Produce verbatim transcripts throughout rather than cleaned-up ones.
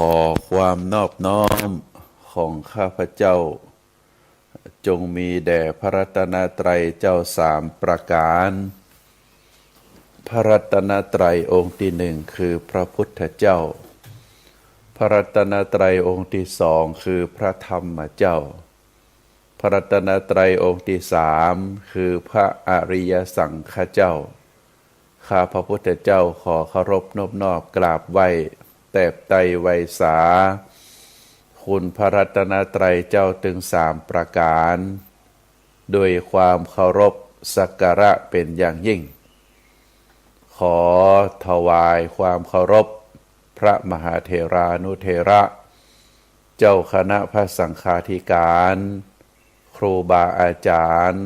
ขอความนอบน้อมของข้าพเจ้า จงมีแด่พระรัตนตรัยเจ้าสามประก๋าน พระรัตนตรัยองค์ตี้นึ่งคือพระพุทธเจ้า พระรัตนตรัยองค์ตี้สองคือพระธรรมเจ้า พระรัตนตรัยองค์ตี้สามคือพระอริยสังฆเจ้า ข้าพระพุทธเจ้าขอเคารพนบนอบกราบไหว้ แตบไตรไหว้สา คุณพระรัตนตรัยเจ้าตึงสามประก๋าน ด้วยความเคารพสักการะเป๋นอย่างยิ่ง ขอถวายความเคารพพระมหาเถรานุเถระ เจ้าคณะพระสังฆาธิการ ครูบาอาจ๋ารย์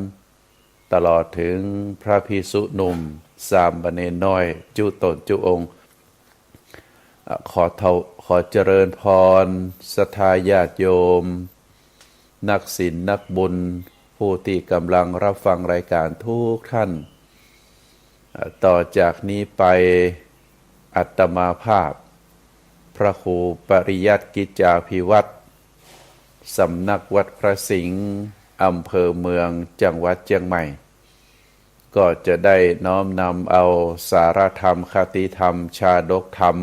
ตลอดเถิงพระภิกษุหนุ่ม สามเณรน้อย จุ๊ต๋นจุ๊องค์ ขอเถา ขอเจริญพร ศรัทธาญาติโยม นักศีลนักบุญ ผู้ตี้ก๋ำลังฮับฟังรายก๋านทุกท่าน ต่อจากนี้ไป อาตมาภาพ พระครูปริยัติกิจจาภิวัฒน์ สำนักวัดพระสิงห์ อำเภอเมือง จังหวัดเจียงใหม่ ก็จะได้น้อมนำเอาสาระธรรม คติธรรม ชาดกธรรม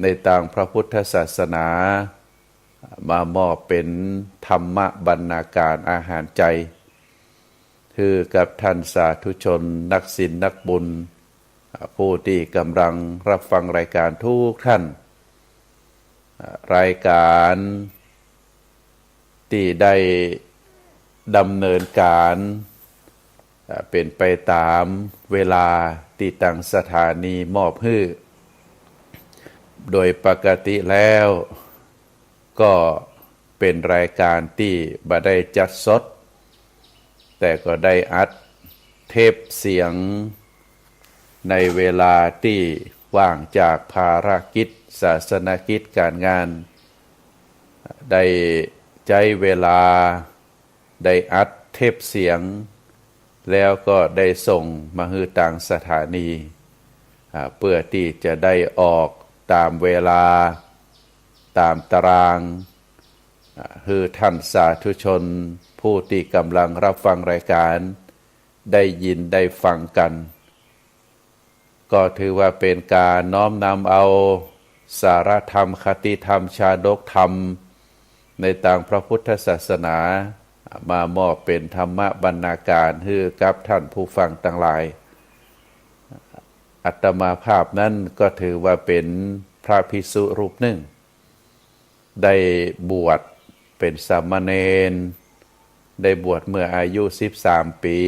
ในตางพระพุทธศาสนา มามอบเป๋นธรรมบรรณาการอาหารใจ๋ หื้อกับท่านสาธุชน นักศีลนักบุญ ผู้ตี้ก๋ำลังฮับฟังรายก๋านทุกท่าน รายก๋านตี้ได้ดำเนินก๋าน เป๋นไปต๋ามเวลาตี้ตางสถานีมอบหื้อ โดยปกติแล้ว ก็เป๋นรายก๋านตี้บ่ได้จัดสด แต่ก็ได้อัดเทปเสียง ในเวลาตี้ว่างจากภารกิจ ศาสนกิจก๋านงาน ได้ใจ๊เวลา ได้อัดเทปเสียง แล้วก็ได้ส่งมาหื้อตางสถานี อ่า เปื้อตี้จะได้ออกต๋ามเวลา ต๋ามตาราง อ่า หื้อท่านสาธุชน ผู้ตี้ก๋ำลังฮับฟังรายก๋าน ได้ยินได้ฟังกั๋น ก็ถือว่าเป๋นก๋านน้อมนำเอาสาระธรรม คติธรรม ชาดกธรรม ในตางพระพุทธศาสนา มามอบเป๋นธรรมบรรณาการหื้อกับท่านผู้ฟังตังหลาย อาตมาภาพนั้นก็ถือว่าเป๋นพระภิกษุรูปนึ่ง ได้บวชเป๋นสามเณร ได้บวชเมื่ออายุสิบสามปี๋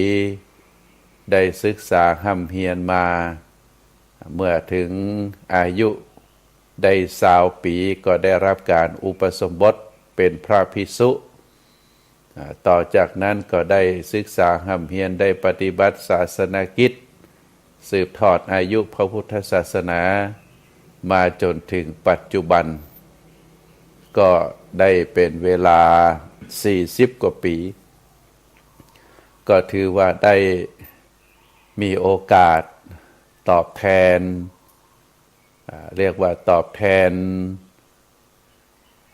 ได้ศึกษาฮ่ำเฮียนมา เมื่อเถิงอายุได้ซาวปี๋ ก็ได้ฮับก๋านอุปสมบทเป๋นพระภิกษุ อ่า ต่อจากนั้นก็ได้ศึกษาฮ่ำเฮียน ได้ปฏิบัติศาสนกิจ สืบทอดอายุพระพุทธศาสนา มาจ๋นเถิงปัจจุบัน ก็ได้เป๋นเวลาสี่สิบกว่าปี๋ ก็ถือว่าได้มีโอกาสตอบแทน อ่า เรียกว่าตอบแทน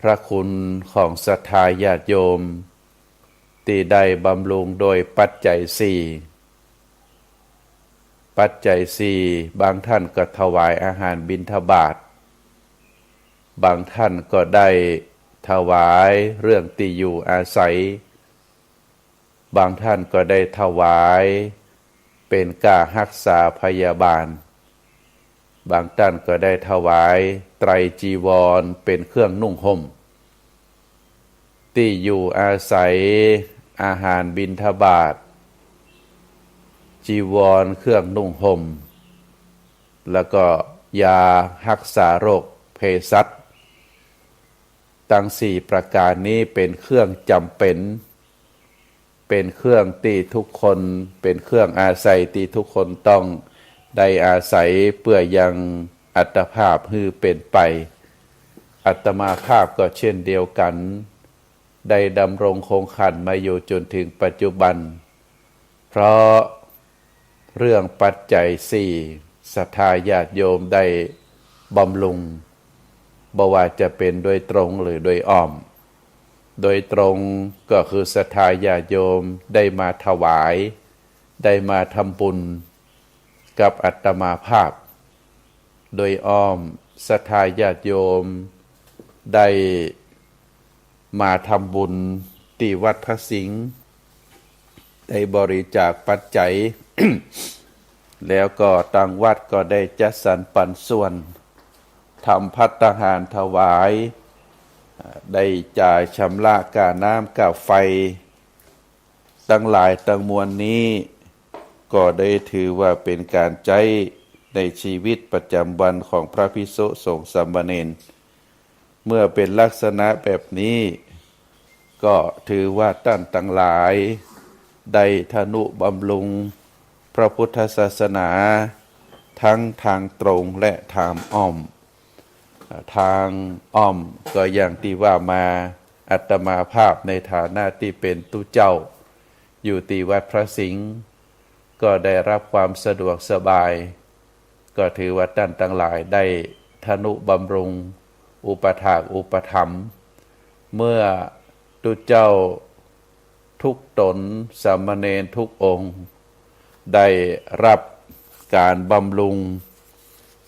พระคุณของศรัทธาญาติโยม ตี้ได้บำรุงโดยปัจจัยสี่ ปัจจัยสี่ บางท่านก็ถวายอาหารบิณฑบาต บางท่านก็ได้ถวายเรื่องตี้อยู่อาศัย บางท่านก็ได้ถวายเป๋นก้าฮักษาพยาบาล บางท่านก็ได้ถวายไตรจีวรเป๋นเครื่องนุ่งห่ม ตี้อยู่อาศัย อาหารบิณฑบาต จีวรเครื่องนุ่งห่ม แล้วก็ยาฮักษาโรค เภสัช ตังสี่ประก๋านนี้เป๋นเครื่องจ๋ำเป๋น เป๋นเครื่องตี้ทุกคน เป๋นเครื่องอาศัยตี้ทุกคนต้องได้อาศัยเปื้อยังอัตภาพหื้อเป๋นไป อาตมาภาพก็เช่นเดียวกั๋น ได้ดำรงคงขันมาอยู่จ๋นเถิงปัจจุบัน เพราะเรื่องปัจจัยสี่ ศรัทธาญาติโยมได้บำรุง บ่ว่าจะเป๋นโดยตรงหรือโดยอ้อม โดยตรงก็คือศรัทธาญาติโยมได้มาถวาย ได้มาทำบุญกับอาตมาภาพ โดยอ้อมศรัทธาญาติโยมได้มาทำบุญตี้วัดพระสิงห์ ได้บริจาคปัจจัย แล้วก็ตางวัดก็ได้จัดสรรปันส่วน ทำภัตตาหารถวาย ได้จ่ายชำระค่าน้ำค่าไฟ ตังหลายตังมวลนี้ ก็ได้ถือว่าเป๋นก๋านใจ๊ในชีวิตประจ๋ำวันของพระภิกษุสงฆ์สามเณร เมื่อเป๋นลักษณะแบบนี้ ก็ถือว่าต้านตังหลายได้ทนุบำรุงพระพุทธศาสนา ทั้งตางตรงและตางอ้อม ตางอ้อมก็อย่างตี้ว่ามา อาตมาภาพในฐานะตี้เป๋นตุ๊เจ้า อยู่ตี้วัดพระสิงห์ ก็ได้ฮับความสะดวกสบาย ก็ถือว่าต้านตังหลายได้ทนุบำรุง อุปถากอุปถัมภ์ เมื่อตุ๊เจ้าทุกต๋น สามเณรทุกองค์ ได้ฮับก๋านบำรุง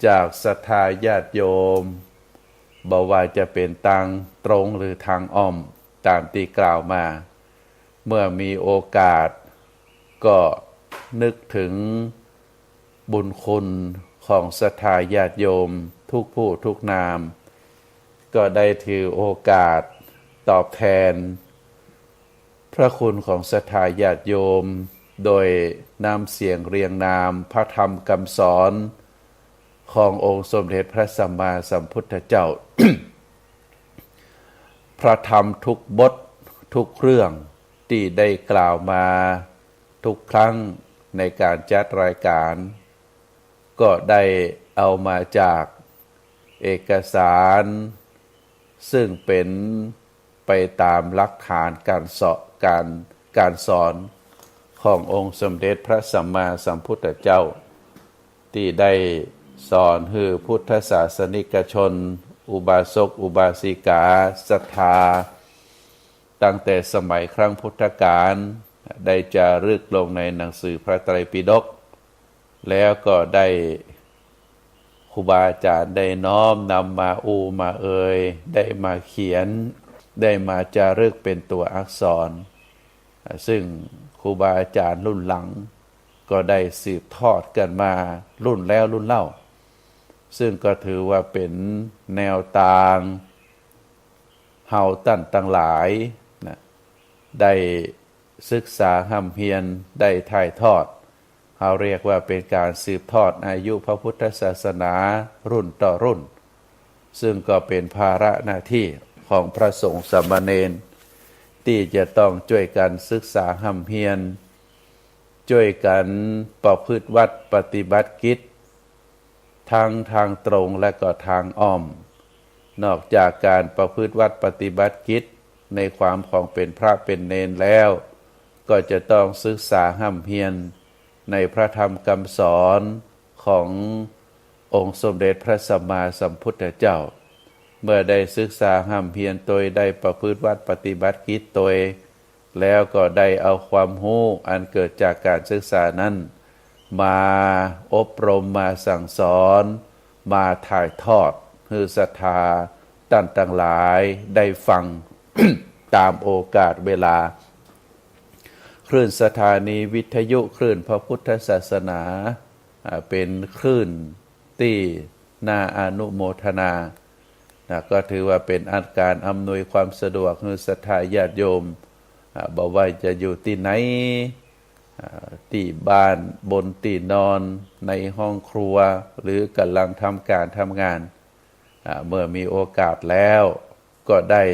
จากศรัทธาญาติโยม บ่ว่าจะเป๋นตางตรงหรือตางอ้อม ต๋ามตี้กล่าวมา เมื่อมีโอกาสก็นึกเถิงบุญคุณของศรัทธาญาติโยมทุกผู้ทุกนาม ก็ได้ถือโอกาสตอบแทนพระคุณของศรัทธาญาติโยม โดยน้ำเสียงเรียงนามพระธรรมกำสอนขององค์สมเด็จพระสัมมาสัมพุทธเจ้า พระธรรมทุกบททุกเรื่องตี้ได้กล่าวมาทุกครั้งในก๋านจัดรายก๋าน ก็ได้เอามาจากเอกสาร ซึ่งเป๋นไปต๋ามหลักฐานก๋านสอ ก๋าน ก๋านสอนขององค์สมเด็จพระสัมมาสัมพุทธเจ้า ตี้ได้สอนหื้อพุทธศาสนิกชน อุบาสกอุบาสิกา ศรัทธา ตั้งแต่สมัยครั้งพุทธกาล ได้จารึกลงในหนังสือพระไตรปิฎก แล้วก็ได้ครูบาอาจ๋ารย์ได้น้อมนำมาอู้มาเอ่ย ได้มาเขียน ได้มาจารึกเป๋นตั๋วอักษร ซึ่งครูบาอาจ๋ารย์รุ่นหลังก็ได้สืบทอดกั๋นมารุ่นแล้วรุ่นเล่า ซึ่งก็ถือว่าเป๋นแนวตาง เฮาต้านตังหลายนะ ได้ศึกษาฮ่ำเฮียน ได้ถ่ายทอด เฮาเรียกว่าเป๋นก๋านสืบทอดอายุพระพุทธศาสนารุ่นต่อรุ่น ซึ่งก็เป๋นภาระหน้าตี้ของพระสงฆ์สามเณร ตี้จะต้องจ้วยกั๋นศึกษาฮ่ำเฮียน จ้วยกั๋นประพฤติวัตรปฏิบัติกิจ ทั้งตางตรงและก็ตางอ้อม นอกจากก๋านประพฤติวัตรปฏิบัติกิจในความของเป๋นพระเป๋นเณรแล้ว ก็จะต้องศึกษาฮ่ำเฮียนในพระธรรมกำสอนขององค์สมเด็จพระสัมมาสัมพุทธเจ้า เมื่อได้ศึกษาฮ่ำเฮียนตวย ได้ประพฤติวัตรปฏิบัติกิจตวย แล้วก็ได้เอาความฮู้อันเกิดจากก๋านศึกษานั้น มาอบรม มาสั่งสอน มาถ่ายทอดหื้อศรัทธาต้านตังหลายได้ฟัง ต๋ามโอกาสเวลา คลื่นสถานีวิทยุคลื่นพระพุทธศาสนา อ่า เป๋นคลื่นตี้น่าอนุโมทนา นะ ก็ถือว่าเป๋นอันก๋านอำนวยความสะดวกหื้อศรัทธาญาติโยม อ่า บ่ว่าจะอยู่ตี้ไหน อ่า ตี้บ้าน บนตี้นอน ในห้องครัว หรือก่ำลังทำก๋านทำงาน อ่า เมื่อมีโอกาสแล้ว ก็ได้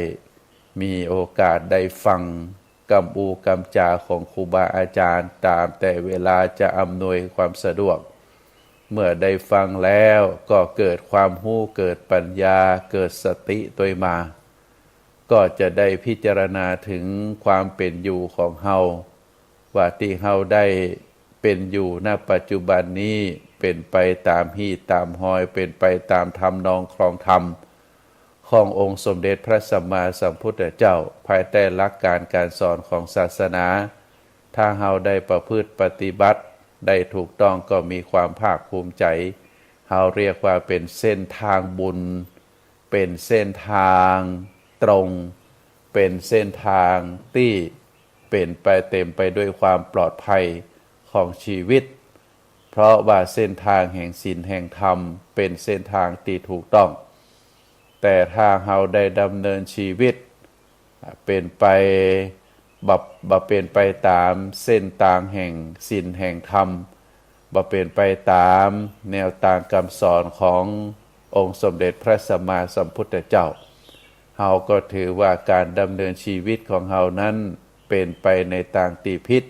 มีโอกาสได้ฟังกำอู้กำจาของครูบาอาจ๋ารย์ ต๋ามแต่เวลาจะอำนวยความสะดวก เมื่อได้ฟังแล้วก็เกิดความฮู้ เกิดปัญญา เกิดสติตวยมา ก็จะได้พิจารณาเถิงความเป๋นอยู่ของเฮา ว่าตี้เฮาได้เป๋นอยู่ ณ ปัจจุบันนี้ เป๋นไปต๋ามฮีตต๋ามฮอย เป๋นไปต๋ามทำนองครองธรรม ขององค์สมเด็จพระสัมมาสัมพุทธเจ้า ภายใต้หลักการการสอนของศาสนา ถ้าเฮาได้ประพฤติปฏิบัติได้ถูกต้องก็มีความภาคภูมิใจ เฮาเรียกว่าเป๋นเส้นตางบุญ เป๋นเส้นตางตรง เป๋นเส้นตางตี้เป๋นไปเต๋มไปด้วยความปลอดภัยของชีวิต เพราะว่าเส้นตางแห่งศีลแห่งธรรมเป๋นเส้นตางตี้ถูกต้อง แต่ถ้าเฮาได้ดำเนินชีวิต เป๋นไป บ่ บ่เป๋นไปต๋ามเส้นตางแห่งศีลแห่งธรรม บ่เป๋นไปต๋ามแนวตางกำสอนขององค์สมเด็จพระสัมมาสัมพุทธเจ้า เฮาก็ถือว่าการดำเนินชีวิตของเฮานั้นเป๋นไปในตางตี้ผิด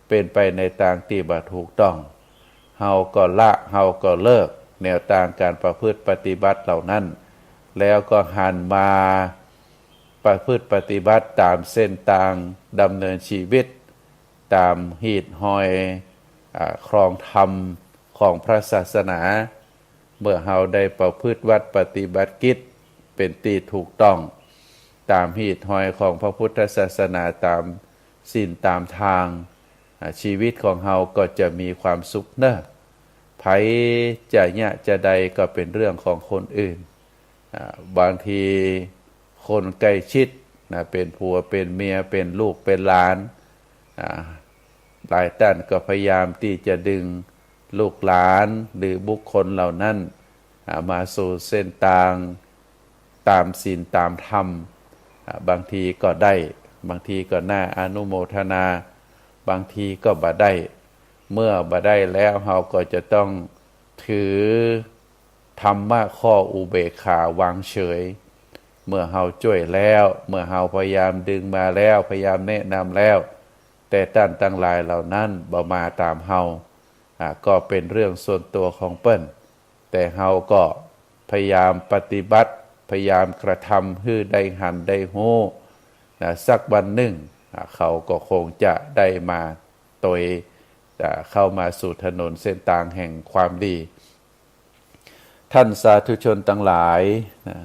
เป๋นไปในตางตี้บ่ถูกต้อง เฮาก็ละ เฮาก็เลิกแนวตางการประพฤติปฏิบัติเหล่านั้น แล้วก็หันมาประพฤติปฏิบัติต๋ามเส้นตางดำเนินชีวิต ต๋ามฮีตฮอย อ่า ครองธรรมของพระศาสนา เมื่อเฮาได้ประพฤติวัตรปฏิบัติกิจเป๋นตี้ถูกต้อง ต๋ามฮีตฮอยของพระพุทธศาสนา ต๋ามศีลต๋ามตาง อ่า ชีวิตของเฮาก็จะมีความสุขเนาะ ใผจะเยียะจะใดก็เป๋นเรื่องของคนอื่น อ่า บางทีคนใกล้ชิดนะ เป๋นผัวเป๋นเมีย เป๋นลูกเป๋นหลาน อ่า หลายต้านก็พยายามตี้จะดึงลูกหลานหรือบุคคลเหล่านั้น อ่า มาสู่เส้นตางต๋ามศีลต๋ามธรรม อ่า บางทีก็ได้ บางทีก็น่าอนุโมทนา บางทีก็บ่ได้ เมื่อบ่ได้แล้วเฮาก็จะต้องถือธรรมะข้ออุเบกขาวางเฉย เมื่อเฮาจ้วยแล้ว เมื่อเฮาพยายามดึงมาแล้ว พยายามแนะนำแล้ว แต่ต้านตังหลายเหล่านั้นบ่มาต๋ามเฮา อ่า ก็เป๋นเรื่องส่วนตั๋วของเปิ้น แต่เฮาก็พยายามปฏิบัติ พยายามกระทำหื้อได้หันได้ฮู้นะ สักวันนึ่ง อ่า เขาก็คงจะได้มาตวย อ่า เข้ามาสู่ถนนเส้นตางแห่งความดี ท่านสาธุชนตังหลายนะ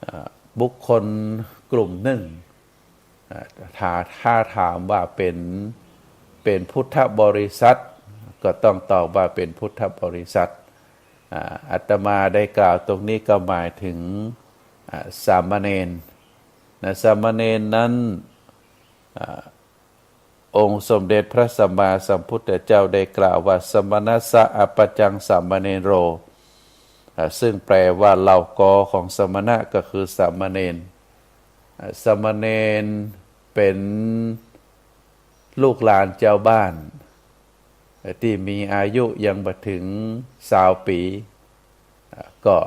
อ่า บุคคลกลุ่มนึ่ง อ่า ถ้า ถ้าถามว่าเป๋น เป๋นพุทธบริษัท ก็ต้องตอบว่าเป๋นพุทธบริษัท อ่า อาตมาได้กล่าวตรงนี้ก็หมายถึง อ่า สามเณรนะ สามเณรนั้น อ่า องค์สมเด็จพระสัมมาสัมพุทธเจ้าได้กล่าวว่า สมณัสสะอัปปะจังสามเณโร อ่า ซึ่งแปลว่าเหล่ากอของสมณะก็คือสามเณร อ่า สามเณรเป๋นลูกหลานจาวบ้าน ตี้มีอายุยังบ่ถึงซาวปี๋ อ่า ก็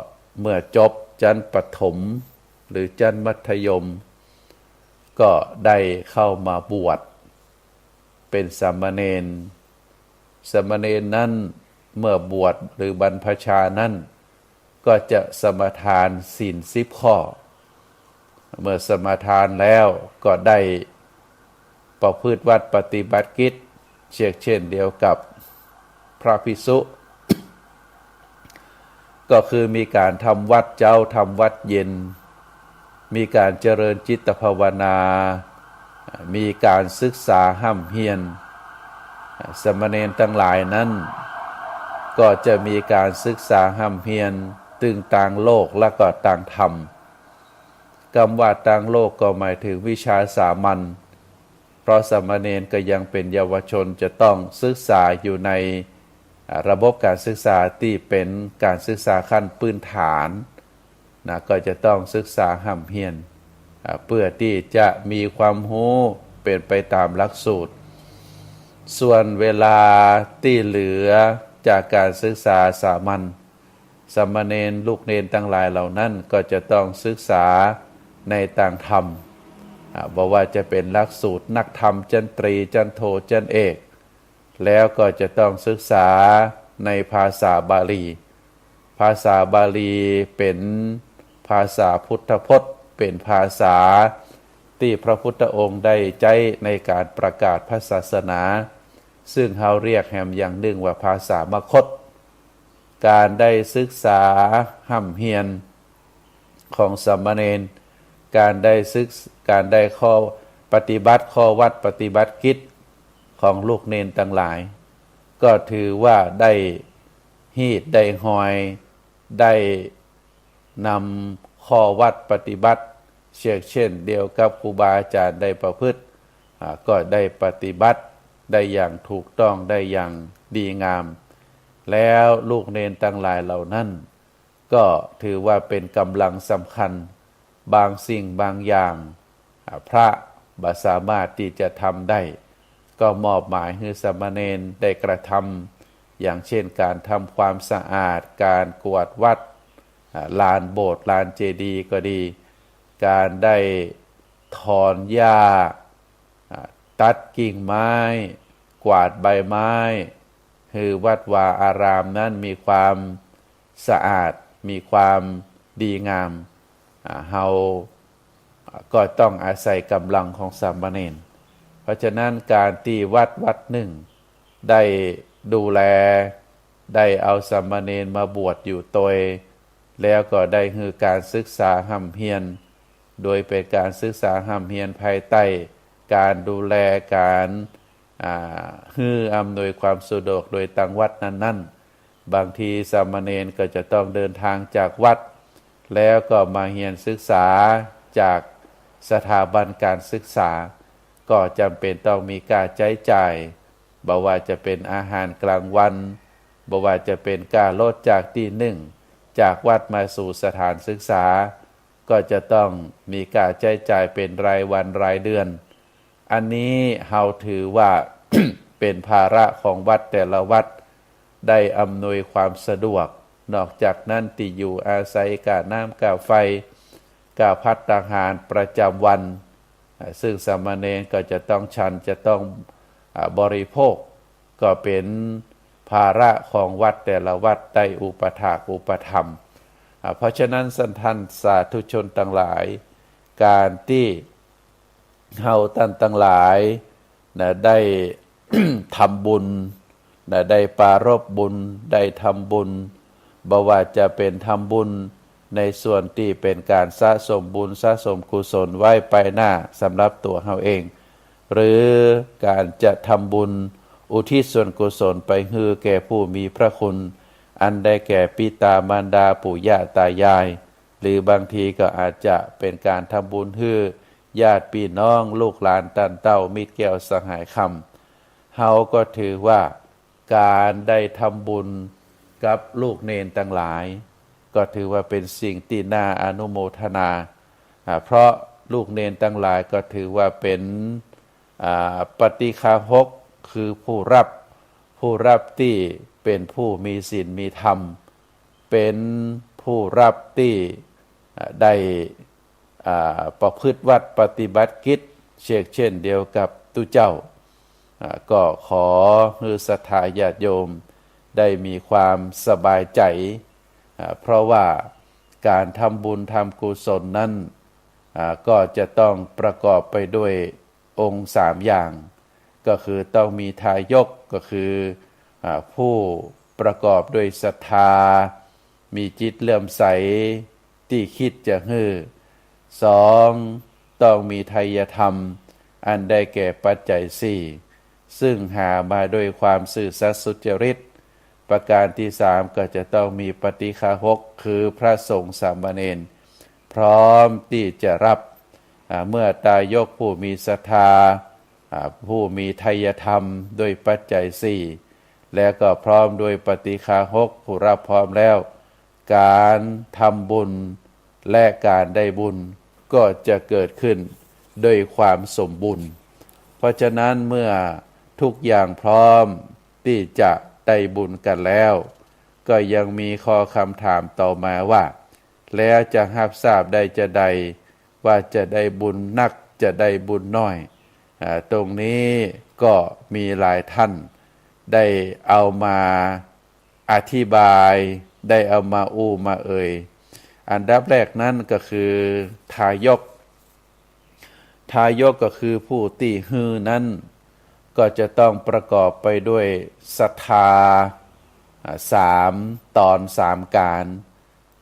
เมื่อจบชั้นประถมหรือชั้นมัธยม ก็ได้เข้ามาบวชเป๋นสามเณร สามเณรนั้นเมื่อบวชหรือบรรพชานั้น ก็จะสมาทานศีลสิบข้อ เมื่อสมาทานแล้วก็ได้ประพฤติวัตรปฏิบัติกิจเช่น เช่นเดียวกับพระภิกษุ ก็คือมีการทำวัตรเจ๊าทำวัตรเย็น มีการเจริญจิตภาวนา มีการศึกษาฮ่ำเฮียน สามเณรตังหลายนั้น ก็จะมีการศึกษาฮ่ำเฮียนตึงตางโลกและก็ตางธรรม กำว่าตางโลกก็หมายถึงวิชาสามัญ เพราะสามเณรก็ยังเป๋นเยาวชนจะต้องศึกษาอยู่ใน อ่า ระบบการศึกษาตี้เป๋นการศึกษาขั้นพื้นฐาน นะ ก็จะต้องศึกษาฮ่ำเฮียน อ่า เพื่อตี้จะมีความฮู้เป๋นไปต๋ามหลักสูตร ส่วนเวลาตี้เหลือจากการศึกษาสามัญ สามเณรลูกเณรตังหลายเหล่านั้นก็จะต้องศึกษาในตางธรรม อ่า บ่ว่าจะเป๋นหลักสูตรนักธรรมชั้นตรี ชั้นโท ชั้นเอก แล้วก็จะต้องศึกษาในภาษาบาลี ภาษาบาลีเป๋นภาษาพุทธพจน์ เป๋นภาษาตี้พระพุทธองค์ได้ใจ๊ในการประกาศพระศาสนา ซึ่งเฮาเรียกแหมอย่างนึ่งว่าภาษามคธ การได้ศึกษาฮ่ำเฮียน ของสามเณร ก๋านได้ศึก ก๋านได้ข้อปฏิบัติ ข้อวัตรปฏิบัติกิจของลูกเณรตังหลาย ก็ถือว่าได้ฮีด ได้ฮอย ได้นำข้อวัตรปฏิบัติ เชกเช่นเดียวกับครูบาอาจ๋ารย์ได้ประพฤติ อ่า ก็ได้ปฏิบัติได้อย่างถูกต้อง ได้อย่างดีงาม แล้วลูกเณรตังหลายเหล่านั้น ก็ถือว่าเป๋นก๋ำลังสำคัญ บางสิ่งบางอย่าง อ่า พระบ่สามารถตี้จะทำได้ ก็มอบหมายหื้อสามเณรได้กระทำ อย่างเช่นก๋านทำความสะอาด ก๋านกวาดวัด อ่า ลานโบสถ์ ลานเจดีย์ก็ดี ก๋านได้ถอนหญ้า อ่า ตัดกิ่งไม้ กวาดใบไม้ หื้อวัดวาอารามนั้นมีความสะอาด มีความดีงาม อ่า เฮา อ่า ก็ต้องอาศัยก๋ำลังของสามเณร เพราะฉะนั้นก๋านตี้วัดวัดนึ่งได้ดูแล ได้เอาสามเณรมาบวชอยู่ตวย แล้วก็ได้หื้อก๋านศึกษาฮ่ำเฮียน โดยเป๋นก๋านศึกษาฮ่ำเฮียนภายใต้ก๋านดูแล ก๋าน อ่า หื้ออำนวยความสะดวกโดยตังวัดนั้นๆ บางทีสามเณรก็จะต้องเดินทางจากวัด แล้วก็มาเฮียนศึกษาจากสถาบันการศึกษา ก็จ๋ำเป๋นต้องมีก้าใจ๊จ่าย บ่ว่าจะเป๋นอาหารกลางวัน บ่ว่าจะเป๋นก้ารถจากตี้นึ่ง จากวัดมาสู่สถานศึกษา ก็จะต้องมีก้าใจ๊จ่ายเป๋นรายวันรายเดือน อันนี้เฮาถือว่า เป๋นภาระของวัดแต่ละวัด ได้อำนวยความสะดวก นอกจากนั้นตี้อยู่อาศัย ก้าน้ำก้าไฟ ก้าภัตตาหารประจ๋ำวัน อ่า ซึ่งสามเณรก็จะต้องฉัน จะต้อง อ่า บริโภค ก็เป๋นภาระของวัดแต่ละวัดได้อุปถากอุปถัมภ์ อ่า เพราะฉะนั้นสันท่านสาธุชนตังหลาย ก๋านตี้เฮาต้านตังหลายนะ ได้ ทำบุญนะ ได้ปรารภบุญ ได้ทำบุญ บ่ว่าจะเป๋นทำบุญในส่วนตี้เป๋นก๋านสะสมบุญสะสมกุศลไว้ไปหน้าสำหรับตั๋วเฮาเอง หรือก๋านจะทำบุญอุทิศส่วนกุศลไปหื้อแก่ผู้มีพระคุณ อันได้แก่ปิตามารดาปู่ย่าตายาย หรือบางทีก็อาจจะเป๋นก๋านทำบุญหื้อญาติปี้น้องลูกหลานต้านเต้ามิตรแก้วสหายคำ เฮาก็ถือว่าก๋านได้ทำบุญกับลูกเณรตังหลาย ก็ถือว่าเป๋นสิ่งตี้น่าอนุโมทนา อ่า เพราะลูกเณรตังหลายก็ถือว่าเป๋น อ่า ปาฏิฆาหก คือผู้รับ ผู้รับตี้เป๋นผู้มีศีลมีธรรม เป๋นผู้รับตี้ อ่า ได้ อ่า ประพฤติวัตรปฏิบัติกิจ เชกเช่นเดียวกับตุ๊เจ้า อ่า ก็ขอหื้อศรัทธาญาติโยมได้มีความสบายใจ๋ อ่า เพราะว่าก๋านทำบุญทำกุศลนั้น อ่า ก็จะต้องประกอบไปด้วยองค์สามอย่าง ก็คือต้องมีทายก ก็คือ อ่า ผู้ประกอบด้วยศรัทธา มีจิตเลื่อมใส ตี้คิดจะหื้อ สอง ต้องมีไทยธรรม อันได้แก่ปัจจัยสี่ ซึ่งหามาด้วยความซื่อสัตย์สุจริต ประการที่สามก็จะต้องมีปาฏิฆาหก คือพระสงฆ์สามเณร พร้อมตี้จะรับ อ่า เมื่อทายกผู้มีศรัทธา อ่า ผู้มีไทยธรรมด้วยปัจจัยสี่ แล้วก็พร้อมด้วยปาฏิฆาหก ผู้รับพร้อมแล้ว ก๋านทำบุญและก๋านได้บุญก็จะเกิดขึ้นด้วยความสมบูรณ์ เพราะฉะนั้นเมื่อทุกอย่างพร้อมตี้จะได้บุญกั๋นแล้ว ก็ยังมีข้อคำถามต่อมาว่า แล้วจะฮับทราบได้จาใด ว่าจะได้บุญนัก จะได้บุญน้อย อ่า ตรงนี้ก็มีหลายท่านได้เอามาอธิบาย ได้เอามาอู้มาเอ่ย อันดับแรกนั้นก็คือทายก ทายกก็คือผู้ตี้หื้อนั้น ก็จะต้องประกอบไปด้วยศรัทธา อ่า สามตอนสามก๋าน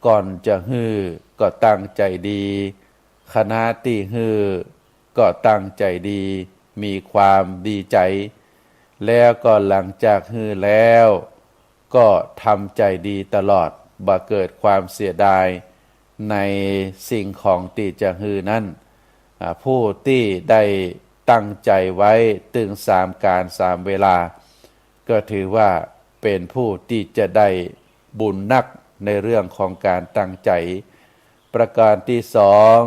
ก่อนจะหื้อ ก็ตั้งใจ๋ดี คณะตี้หื้อก็ตั้งใจ๋ดี มีความดีใจ๋ แล้วก็หลังจากหื้อแล้ว ก็ทำใจ๋ดีตลอด บ่เกิดความเสียดายในสิ่งของตี้จะหื้อนั้น อ่า ผู้ตี้ได้ตั้งใจ๋ไว้ตึงสามก๋านสามเวลา ก็ถือว่าเป๋นผู้ตี้จะได้บุญนักในเรื่องของก๋านตั้งใจ๋ ประก๋านตี้สอง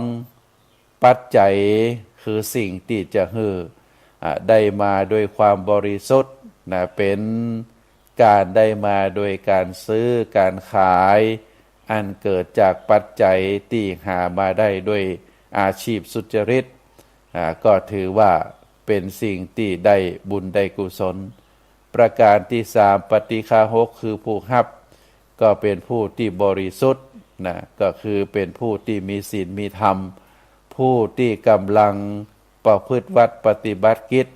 ปัจจัยคือสิ่งตี้จะหื้อ อ่า ได้มาโดยความบริสุทธิ์นะ เป๋นก๋านได้มาโดยก๋านซื้อก๋านขาย อันเกิดจากปัจจัยตี้หามาได้โดยอาชีพสุจริต อ่า ก็ถือว่าเป๋นสิ่งตี้ได้บุญได้กุศล ประก๋านตี้สาม ปาติฆาหก คือผู้ฮับ ก็เป๋นผู้ตี้บริสุทธิ์นะ ก็คือเป๋นผู้ตี้มีศีลมีธรรม ผู้ตี้ก่ำลังประพฤติวัตรปฏิบัติกิจ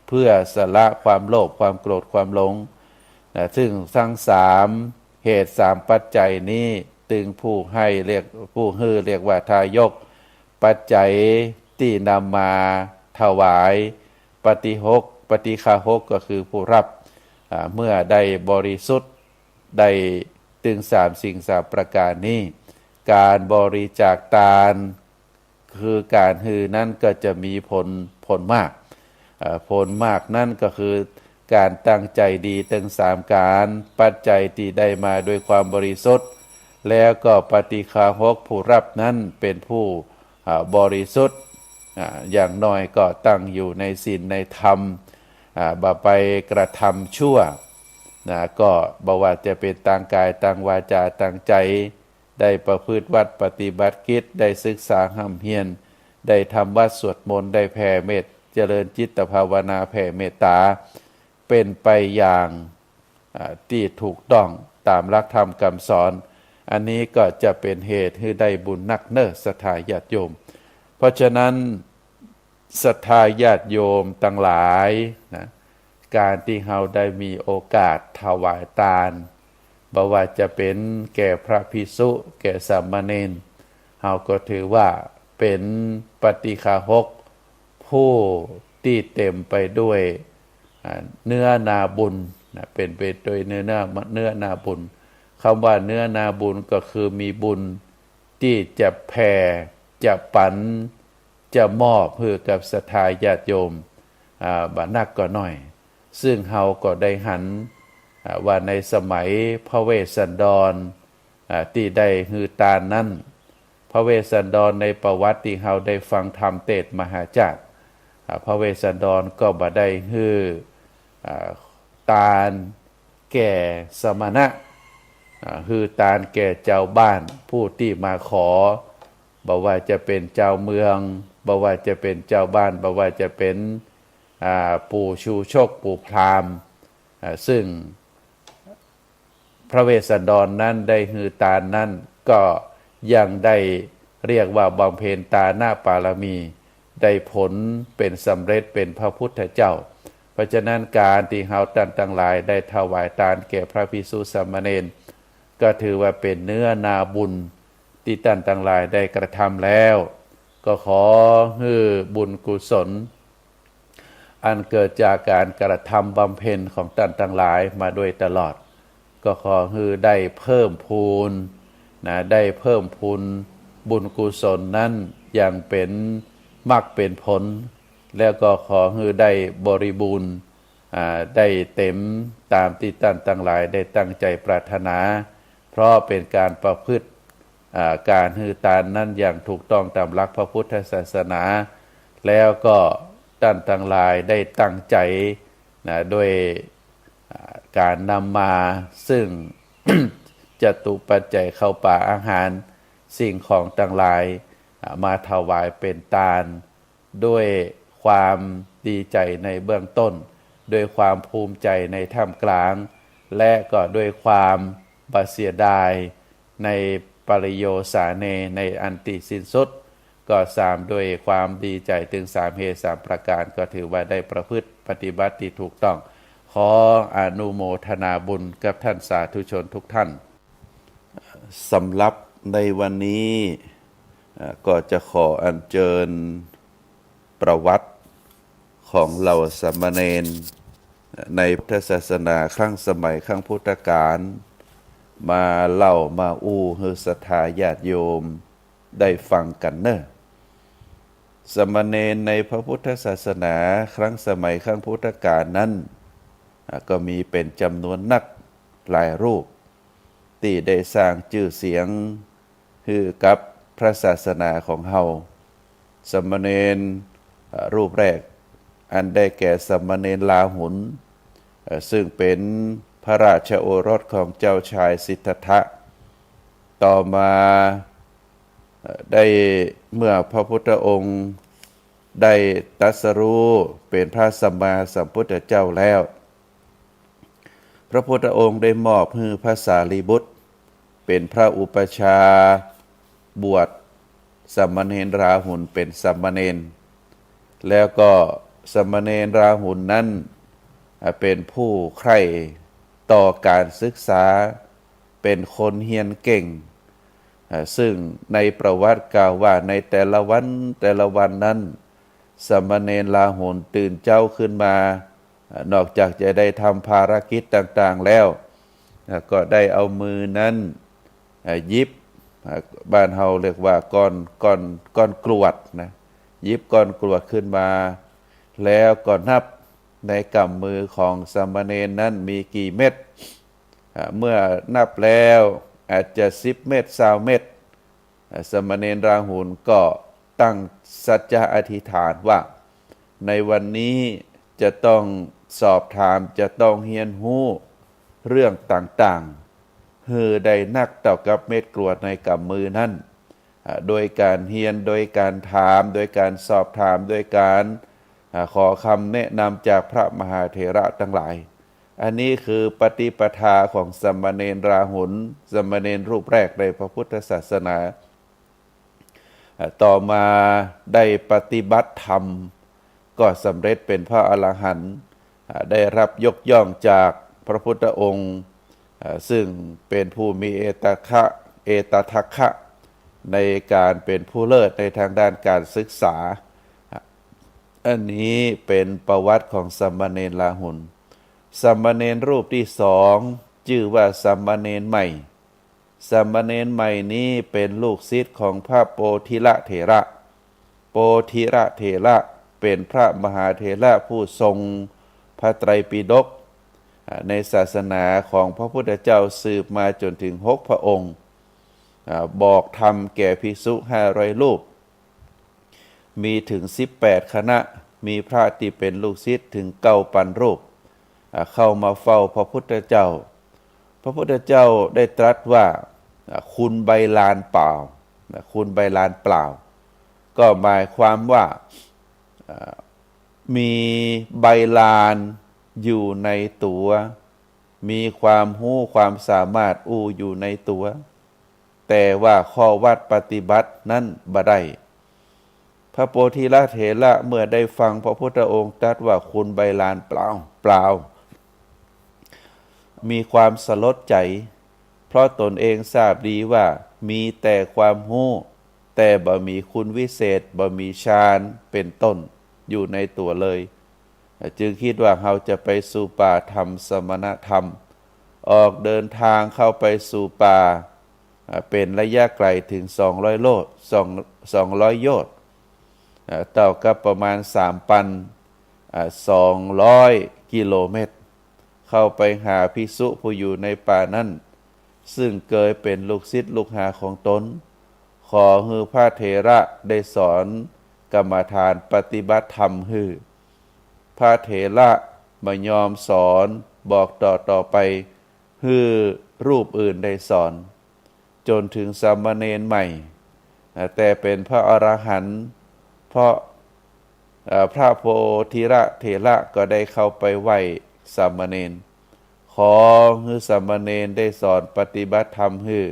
เพื่อสละความโลภ ความโกรธ ความหลงนะ ซึ่งตึงสามเหตุสามปัจจัยนี้ ตึงผู้ให้เรียก ผู้หื้อเรียกว่าทายก ปัจจัยตี้นำมาถวาย ปาติหก ปาติฆาหก ก็คือผู้ฮับ อ่า เมื่อได้บริสุทธิ์ ได้ตึงสามสิ่งสามประก๋านนี้ ก๋านบริจาคตาน คือก๋านหื้อนั้นก็จะมีผล ผลมาก เอ่อ ผลมากนั้นก็คือก๋านตั้งใจ๋ดีตึงสามก๋าน ปัจจัยตี้ได้มาโดยความบริสุทธิ์ แล้วก็ปาติฆาหก ผู้ฮับนั้นเป๋นผู้ อ่า บริสุทธิ์ อ่า อย่างน้อยก็ตั้งอยู่ในศีลในธรรม อ่า บ่ไปกระทำชั่วนะ ก็บ่ว่าจะเป๋นตางก๋าย ตางวาจา ตางใจ๋ ได้ประพฤติวัตรปฏิบัติกิจ ได้ศึกษาฮ่ำเฮียน ได้ทำวัตรสวดมนต์ ได้แผ่เมต เจริญจิตภาวนาแผ่เมตตา เป๋นไปอย่าง อ่า ตี้ถูกต้องต๋ามหลักธรรมกำสอน อันนี้ก็จะเป๋นเหตุหื้อได้บุญนักเน่อศรัทธาญาติโยม เพราะฉะนั้น ศรัทธาญาติโยมตังหลายนะ ก๋านตี้เฮาได้มีโอกาสถวายตาน บ่ว่าจะเป๋นแก่พระภิกษุ แก่สามเณร เฮาก็ถือว่าเป๋นปาติฆาหก ผู้ตี้เต๋มไปด้วย อ่า เนื้อนาบุญนะ เป๋นไปด้วยเนื้อนา เนื้อนาบุญ กำว่าเนื้อนาบุญก็คือมีบุญตี้จะแผ่ จะปั๋น จะมอบหื้อกับศรัทธาญาติโยม อ่า บ่นักก็น้อย ซึ่งเฮาก็ได้หัน อ่า ว่าในสมัยพระเวสสันดร อ่า ตี้ได้หื้อตานนั้น พระเวสสันดรในประวัติตี้เฮาได้ฟังธรรมเตสน์มหาชาติ อ่า พระเวสสันดรก็บ่ได้หื้อ อ่า ตานแก่สมณะ อ่า หื้อตานแก่จาวบ้านผู้ตี้มาขอ บ่ว่าจะเป๋นจาวเมือง บ่ว่าจะเป๋นจาวบ้าน บ่ว่าจะเป๋น อ่า ปู่ชูชก ปู่พราหมณ์ อ่า ซึ่งพระเวสสันดรนั้นได้หื้อตานนั้น ก็ยังได้เรียกว่าบำเพ็ญตานปารมี ได้ผลเป๋นสำเร็จเป๋นพระพุทธเจ้า เพราะฉะนั้นก๋านตี้เฮาต้านตังหลายได้ถวายตานแก่พระภิกษุสามเณร ก็ถือว่าเป๋นเนื้อนาบุญตี้ต้านตังหลายได้กระทำแล้ว ก็ขอหื้อบุญกุศล อันเกิดจากก๋านกระทำบำเพ็ญของต้านตังหลายมาโดยตลอด ก็ขอหื้อได้เพิ่มพูนนะ ได้เพิ่มพูนบุญกุศลนั้นอย่างเป๋นมรรคเป๋นผล แล้วก็ขอหื้อได้บริบูรณ์ อ่า ได้เต๋มต๋ามตี้ต้านตังหลายได้ตั้งใจ๋ปรารถนา เพราะเป๋นก๋านประพฤติ อ่า ก๋านหื้อตานนั้นอย่างถูกต้องต๋ามหลักพระพุทธศาสนา แล้วก็ต้านตังหลายได้ตั้งใจ๋นะ ด้วย อ่า ก๋านนำมาซึ่ง จตุปัจจัยข้าวป๋าอาหาร สิ่งของตังหลาย อ่า มาถวายเป๋นตาน ด้วยความดีใจ๋ในเบื้องต้น ด้วยความภูมิใจ๋ในท่ามกลาง และก็ด้วยความบ่เสียดายในปริโยสาเน ในอันตี้สิ้นสุด ก็สาม ด้วยความดีใจ๋ตึงสามเหตุสามประก๋าน ก็ถือว่าได้ประพฤติปฏิบัติตี้ถูกต้อง ขออนุโมทนาบุญกับท่านสาธุชนทุกท่าน สำหรับ ในวันนี้ เอ่อ ก็จะขออัญเชิญประวัติของเหล่าสามเณร เอ่อ ในพุทธศาสนาครั้งสมัยครั้งพุทธกาล มาเล่ามาอู้หื้อศรัทธาญาติโยมได้ฟังกั๋นเน่อ สามเณรในพระพุทธศาสนาครั้งสมัยครั้งพุทธกาลนั้น อ่า ก็มีเป๋นจ๋ำนวนนักหลายรูป ตี้ได้สร้างจื้อเสียงหื้อกับพระศาสนาของเฮา สามเณร อ่า รูปแรก อันได้แก่สามเณรราหุล เอ่อ ซึ่งเป๋นพระราชโอรสของเจ้าชายสิทธัตถะ ต่อมา เอ่อ ได้ เมื่อพระพุทธองค์ได้ตรัสรู้เป๋นพระสัมมาสัมพุทธเจ้าแล้ว พระพุทธองค์ได้มอบหื้อพระสารีบุตรเป๋นพระอุปัชฌาย์ บวชสามเณรราหุลเป๋นสามเณร แล้วก็สามเณรราหุลนั้น อ่า เป๋นผู้ใคร่ต่อก๋านศึกษา เป๋นคนเฮียนเก่ง อ่า ซึ่งในประวัติกล่าวว่าในแต่ละวันแต่ละวันนั้น สามเณรราหุลตื่นเจ๊าขึ้นมา อ่า นอกจากจะได้ทำภารกิจต่างๆ แล้ว อ่า ก็ได้เอามือนั้น อ่า หยิบ อ่า บ้านเฮาเรียกว่าก้อน ก้อน ก้อนกรวดนะ หยิบก้อนกรวดขึ้นมา แล้วก็นับในก๋ำมือของสามเณรนั้นมีกี่เม็ด อ่า เมื่อนับแล้วอาจจะสิบเม็ด ซาวเม็ด อ่า สามเณรราหุลก็ตั้งสัจจะอธิษฐานว่า ในวันนี้จะต้องสอบถาม จะต้องเฮียนฮู้เรื่องต่างๆ หื้อได้นักเต้ากับเม็ดกรวดในก๋ำมือนั้น อ่า โดยก๋านเฮียน โดยก๋านถาม โดยก๋านสอบถาม โดยก๋าน อ่า ขอคำแนะนำจากพระมหาเถระตังหลาย อันนี้คือปฏิปทาของสามเณรราหุล สามเณรรูปแรกในพระพุทธศาสนา อ่า ต่อมาได้ปฏิบัติธรรม ก็สำเร็จเป๋นพระอรหันต์ อ่า ได้รับยกย่องจากพระพุทธองค์ อ่า ซึ่งเป๋นผู้มีเอตคะ เอตทัคคะ ในก๋านเป๋นผู้เลิศในทางด้านก๋านศึกษา อ่า อันนี้เป๋นประวัติของสามเณรราหุล สามเณรรูปที่สอง จื้อว่าสามเณรใหม่ สามเณรใหม่นี้เป๋นลูกศิษย์ของพระโปธิละเถระ โปธิละเถระเป๋นพระมหาเถระผู้ทรงพระไตรปิฎก อ่า ในศาสนาของพระพุทธเจ้าสืบมาจ๋นถึงหกพระองค์ อ่า บอกธรรมแก่ภิกษุห้าร้อยรูป มีถึงสิบแปดคณะ มีพระตี้เป๋นลูกศิษย์ถึงเก้าปันรูป อ่า เข้ามาเฝ้าพระพุทธเจ้า พระพุทธเจ้าได้ตรัสว่า อ่า คุณใบลานเปล่า นะ คุณใบลานเปล่า ก็หมายความว่า อ่า มีใบลานอยู่ในตั๋ว มีความฮู้ความสามารถอู้อยู่ในตั๋ว แต่ว่าข้อวัดปฏิบัตินั้นบ่ได้ พระโปธิละเถระเมื่อได้ฟังพระพุทธองค์ตรัสว่าคุณใบลานเปล่า เปล่า มีความสลดใจ๋ เพราะตนเองทราบดีว่ามีแต่ความฮู้ แต่บ่มีคุณวิเศษ บ่มีฌานเป๋นต้นอยู่ในตั๋วเลย จึงกึ๊ดว่าเฮาจะไปสู่ป่าทำสมณธรรม ออกเดินทางเข้าไปสู่ป่า อ่า เป๋นระยะไก๋ถึงสองร้อยโล สอง สองร้อยโยชน์ อ่า เต้ากับประมาณสามปัน อ่า สองร้อยกิโลเมตร เข้าไปหาภิกษุผู้อยู่ในป่านั้น ซึ่งเกยเป๋นลูกศิษย์ลูกหาของตน ขอหื้อพระเถระได้สอนกรรมฐานปฏิบัติธรรมหื้อ พระเถระบ่ยอมสอน บอกต่อๆ ไป หื้อรูปอื่นได้สอน จ๋นถึงสามเณรใหม่ อ่า แต่เป๋นพระอรหันต์ เพราะ อ่า พระโปธิละเถระก็ได้เข้าไปไหว้สามเณร ขอหื้อสามเณรได้สอนปฏิบัติธรรมหื้อ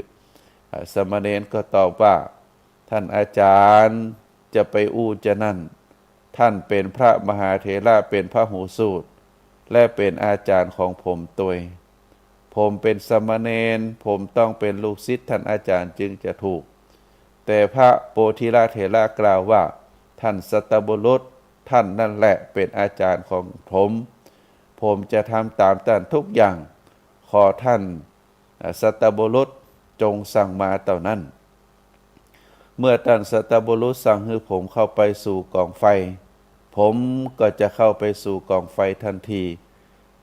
อ่า สามเณรก็ตอบว่า ท่านอาจารย์ จะไปอู้จานั้น ท่านเป๋นพระมหาเถระ เป๋นพหูสูตร และเป๋นอาจารย์ของผมตวย ผ ผมเป็นสามเณร ผมต้องเป็นลูกศิษย์ท่านอาจารย์จึงจะถูก แต่พระโพธิละเถระกล่าวว่า ท่านสัตบุรุษ ท่านนั่นแหละเป็นอาจารย์ของผม ผมจะทำตามท่านทุกอย่าง ขอท่าน อ่า สัตบุรุษจงสั่งมาเต้านั้น เมื่อท่านสัตบุรุษสั่งหื้อผมเข้าไปสู่ก๋องไฟ ผมก็จะเข้าไปสู่ก๋องไฟทันที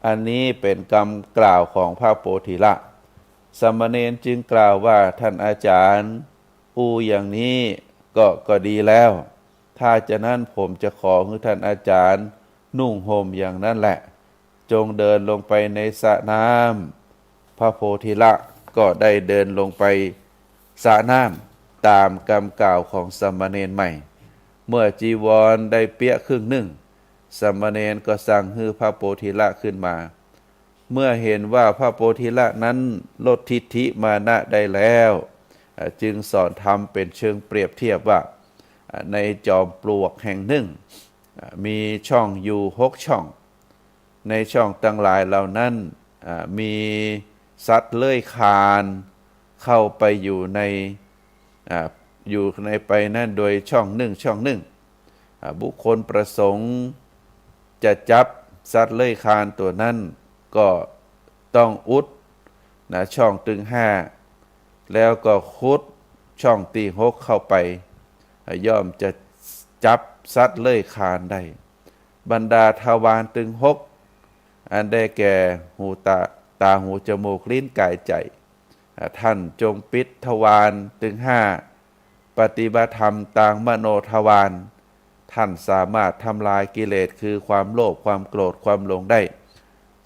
อันนี้เป๋นกำกล่าวของพระโพธิละ สามเณรจึงกล่าวว่า ท่านอาจารย์ อู้อย่างนี้ก็ ก็ดีแล้ว ถ้าจะนั้นผมจะขอหื้อท่านอาจารย์นุ่งห่มอย่างนั้นแหละ จงเดินลงไปในสระน้ำ พระโพธิละก็ได้เดินลงไปสระน้ำตามกำกล่าวของสามเณรใหม่ เมื่อจีวรได้เปียะครึ่งนึ่ง สามเณรก็สั่งหื้อพระโพธิละขึ้นมา เมื่อเห็นว่าพระโพธิละนั้นลดทิฏฐิมานะได้แล้ว อ่า จึงสอนธรรมเป๋นเชิงเปรียบเทียบว่า อ่า ในจอมปลวกแห่งนึ่ง อ่า มีช่องอยู่หกช่อง ในช่องตังหลายเหล่านั้น อ่า มีสัตว์เลื้อยคลานเข้าไปอยู่ใน อ่า อยู่ในไปนั้นโดยช่องนึ่งช่องนึ่ง อ่า บุคคลประสงค์จะจับสัตว์เลื้อยคลานตั๋วนั้น ก็ต้องอุด นะ ช่องตึงห้า แล้วก็ขุดช่องตี้หกเข้าไป อ่า ย่อมจะจับสัตว์เลื้อยคลานได้ บรรดาทวารตึงหก อันได้แก่หูตา ตาหูจมูกลิ้นกายใจ๋ อ่า ท่านจงปิดทวารตึงห้า ปฏิบัติธรรมตางมโนทวาร ท่านสามารถทำลายกิเลสคือความโลภ ความโกรธ ความหลงได้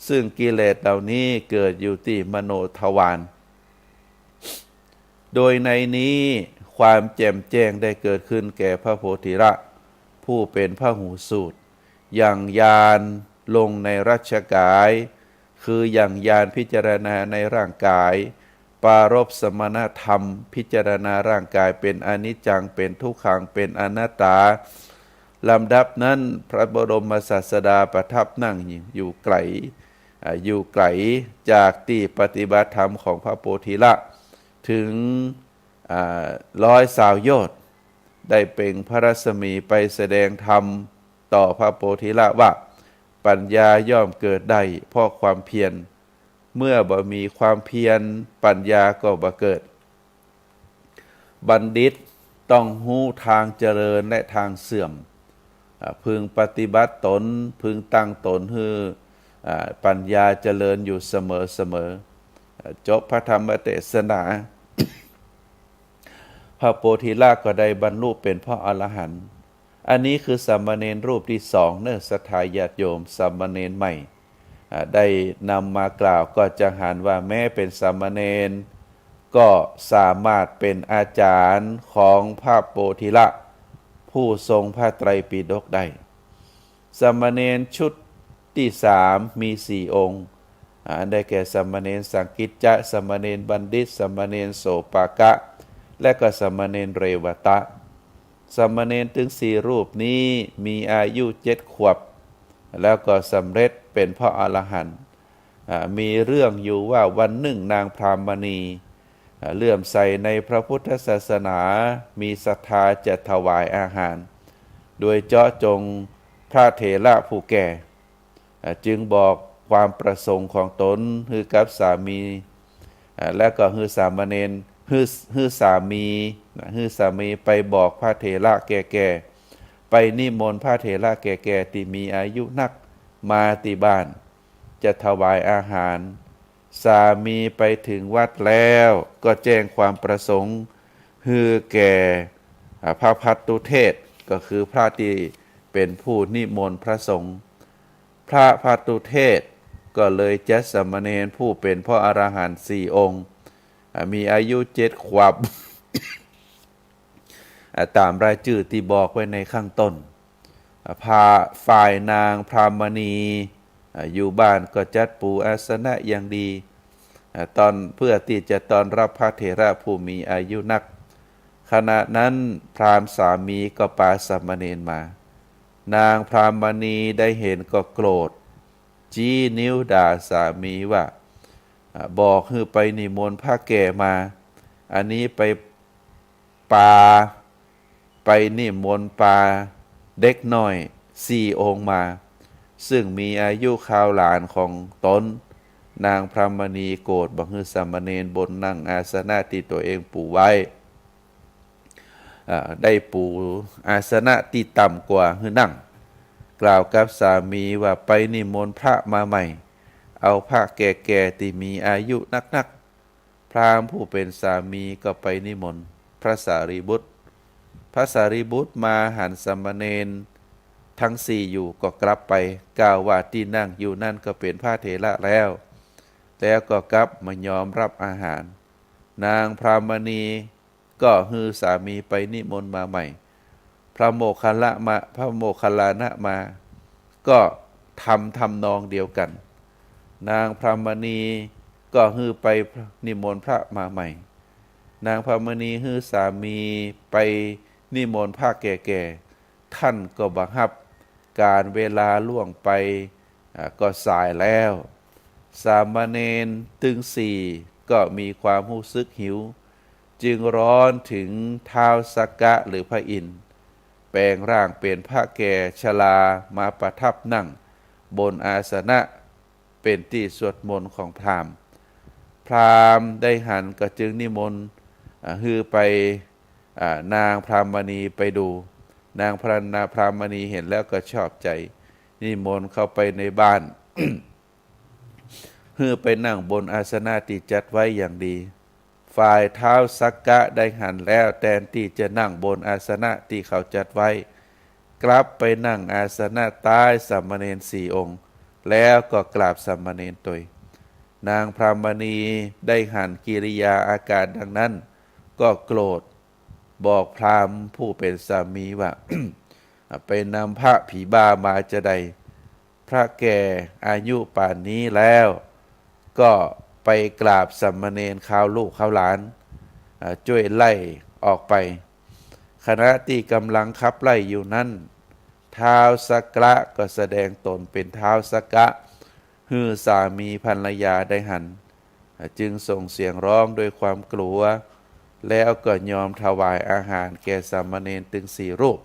ซึ่งกิเลสเหล่านี้เกิดอยู่ตี้มโนทวาร โดยในนี้ความแจ่มแจ้งได้เกิดขึ้นแก่พระโพธิละ ผู้เป๋นพหูสูต หยั่งญาณลงในรัชกาย คือหยั่งญาณพิจารณาในร่างกาย ปรารภสมณธรรม พิจารณาร่างกายเป๋นอนิจจัง เป๋นทุกขัง เป๋นอนัตตา ลำดับนั้นพระบรมศาสดาประทับนั่งอยู่ไกล อ่า อยู่ไกลจากตี้ปฏิบัติธรรมของพระโพธิละ ถึง อ่า ร้อยซาวโยชน์ ได้เปล่งพระรัศมีไปแสดงธรรมต่อพระโพธิละว่า ปัญญาย่อมเกิดได้เพราะความเพียร เมื่อบ่มีความเพียร ปัญญาก็บ่เกิด บัณฑิตต้องฮู้ทางเจริญและทางเสื่อม อ่า พึงปฏิบัติตน พึงตั้งตนหื้อ อ่า ปัญญาเจริญอยู่เสมอๆ อ่า จบพระธรรมเตสนา พระโพธิละก็ได้บรรลุเป๋นพระอรหันต์ อันนี้คือสามเณรรูปที่สองเนอะ ศรัทธาญาติโยม สามเณรใหม่ อ่า ได้นำมากล่าว ก็จะหันว่าแม้เป๋นสามเณร ก็สามารถเป๋นอาจารย์ของพระโพธิละ ผู้ทรงพระไตรปิฎกได้ สามเณรชุดที่สามมีสี่องค์ อ่า ได้แก่สามเณรสังกิจจะ สามเณรบัณฑิต สามเณรโสปากะ และก็สามเณรเรวตะ สามเณรตึงสี่รูปนี้มีอายุเจ็ดขวบ แล้วก็สำเร็จเป๋นพระอรหันต์ อ่า มีเรื่องอยู่ว่าวันนึ่งนางพรามณี อ่า เลื่อมใสในพระพุทธศาสนา มีศรัทธาจะถวายอาหาร โดยเจาะจงพระเถระผู้แก่ อ่า จึงบอกความประสงค์ของตนหื้อกับสามี อ่า และก็หื้อสามเณร หื้อ หื้อสามี นะ หื้อสามีไปบอกพระเถระแก่ๆ ไปนิมนต์พระเถระแก่ๆ ตี้มีอายุนักมาตี้บ้าน จะถวายอาหาร สามีไปถึงวัดแล้วก็แจ้งความประสงค์หื้อแก่ อ่า พระภัตตุเทศ ก็คือพระตี้เป๋นผู้นิมนต์พระสงฆ์ พระภัตตุเทศก็เลยจัดสามเณรผู้เป๋นพระอรหันต์สี่องค์ อ่า มีอายุเจ็ดขวบ อ่า ต๋ามรายจื้อตี้บอกไว้ในข้างต้น อ่า พาฝ่ายนางพรามณี อ่า อยู่บ้านก็จัดปูอาสนะอย่างดี อ่า ต้อน เพื่อตี้จะต้อนรับพระเถระผู้มีอายุนัก ขณะนั้นพราหมณ์สามีก็ปาสามเณรมา นางพรามณีได้เห็นก็โกรธ ชี้นิ้วด่าสามีว่า อ่า บอกหื้อไปนิมนต์พระแก่มา อันนี้ไปปา ไปนิมนต์ปาเด็กน้อยสี่องค์มา ซึ่งมีอายุคาวหลานของต๋น นางพรหมณีโกรธบ่หื้อสามเณรบนนั่งอาสนะตี้ตั๋วเองปูไว้ อ่า ได้ปูอาสนะตี้ต่ำกว่าหื้อนั่ง กล่าวกับสามีว่า ไปนิมนต์พระมาใหม่ เอาพระแก่ๆ ตี้มีอายุนักๆ พราหมณ์ผู้เป๋นสามีก็ไปนิมนต์พระสารีบุตร พระสารีบุตรมาหันสามเณรทั้งสี่อยู่ก็กลับไป กล่าวว่าตี้นั่งอยู่นั้นก็เป๋นพระเถระแล้ว แล้วก็กลับบ่ยอมรับอาหาร นางพรหมณี ก็หื้อสามีไปนิมนต์มาใหม่ พระโมคคัลละมา พระโมคคัลลานะมา ก็ทำทำนองเดียวกัน นางพรหมณีก็หื้อไปนิมนต์พระมาใหม่ นางพรหมณีหื้อสามีไปนิมนต์พระแก่ๆ ท่านก็บ่ฮับ กาลเวลาล่วงไป อ่า ก็สายแล้ว สามเณรตึงสี่ก็มีความฮู้สึกหิว จึงร้อนถึงท้าวสักกะหรือพระอินทร์ แป๋งร่างเป๋นพระแก่ชรามาประทับนั่งบนอาสนะ เป๋นตี้สวดมนต์ของพราหมณ์ พราหมณ์ได้หันก็จึงนิมนต์ อ่า หื้อไป อ่า นางพรหมณีไปดู นางพรหม พรหมณีเห็นแล้วก็ชอบใจ๋ นิมนต์เข้าไปในบ้าน หื้อไปนั่งบนอาสนะตี้จัดไว้อย่างดี ฝ่ายท้าวสักกะได้หันแล้ว แตนตี้จะนั่งบนอาสนะตี้เขาจัดไว้ กลับไปนั่งอาสนะใต้สามเณรสี่องค์ แล้วก็กราบสามเณรตวย นางพรหมณีได้หันกิริยาอาการดังนั้น ก็โกรธ บอกพราหมณ์ผู้เป๋นสามีว่า ไปนำพระผีบ้ามาจาใด พระแก่อายุป่านนี้แล้ว ก็ไปกราบสามเณรคาวลูกคาวหลาน อ่า จ้วยไล่ออกไป ขณะตี้ก่ำลังขับไล่อยู่นั้น ท้าวสักกะก็แสดงต๋นเป๋นท้าวสักกะ หื้อสามีภรรยาได้หัน อ่า จึงส่งเสียงฮ้องด้วยความกลัว แล้วก็ยอมถวายอาหารแก่สามเณรตึงสี่รูป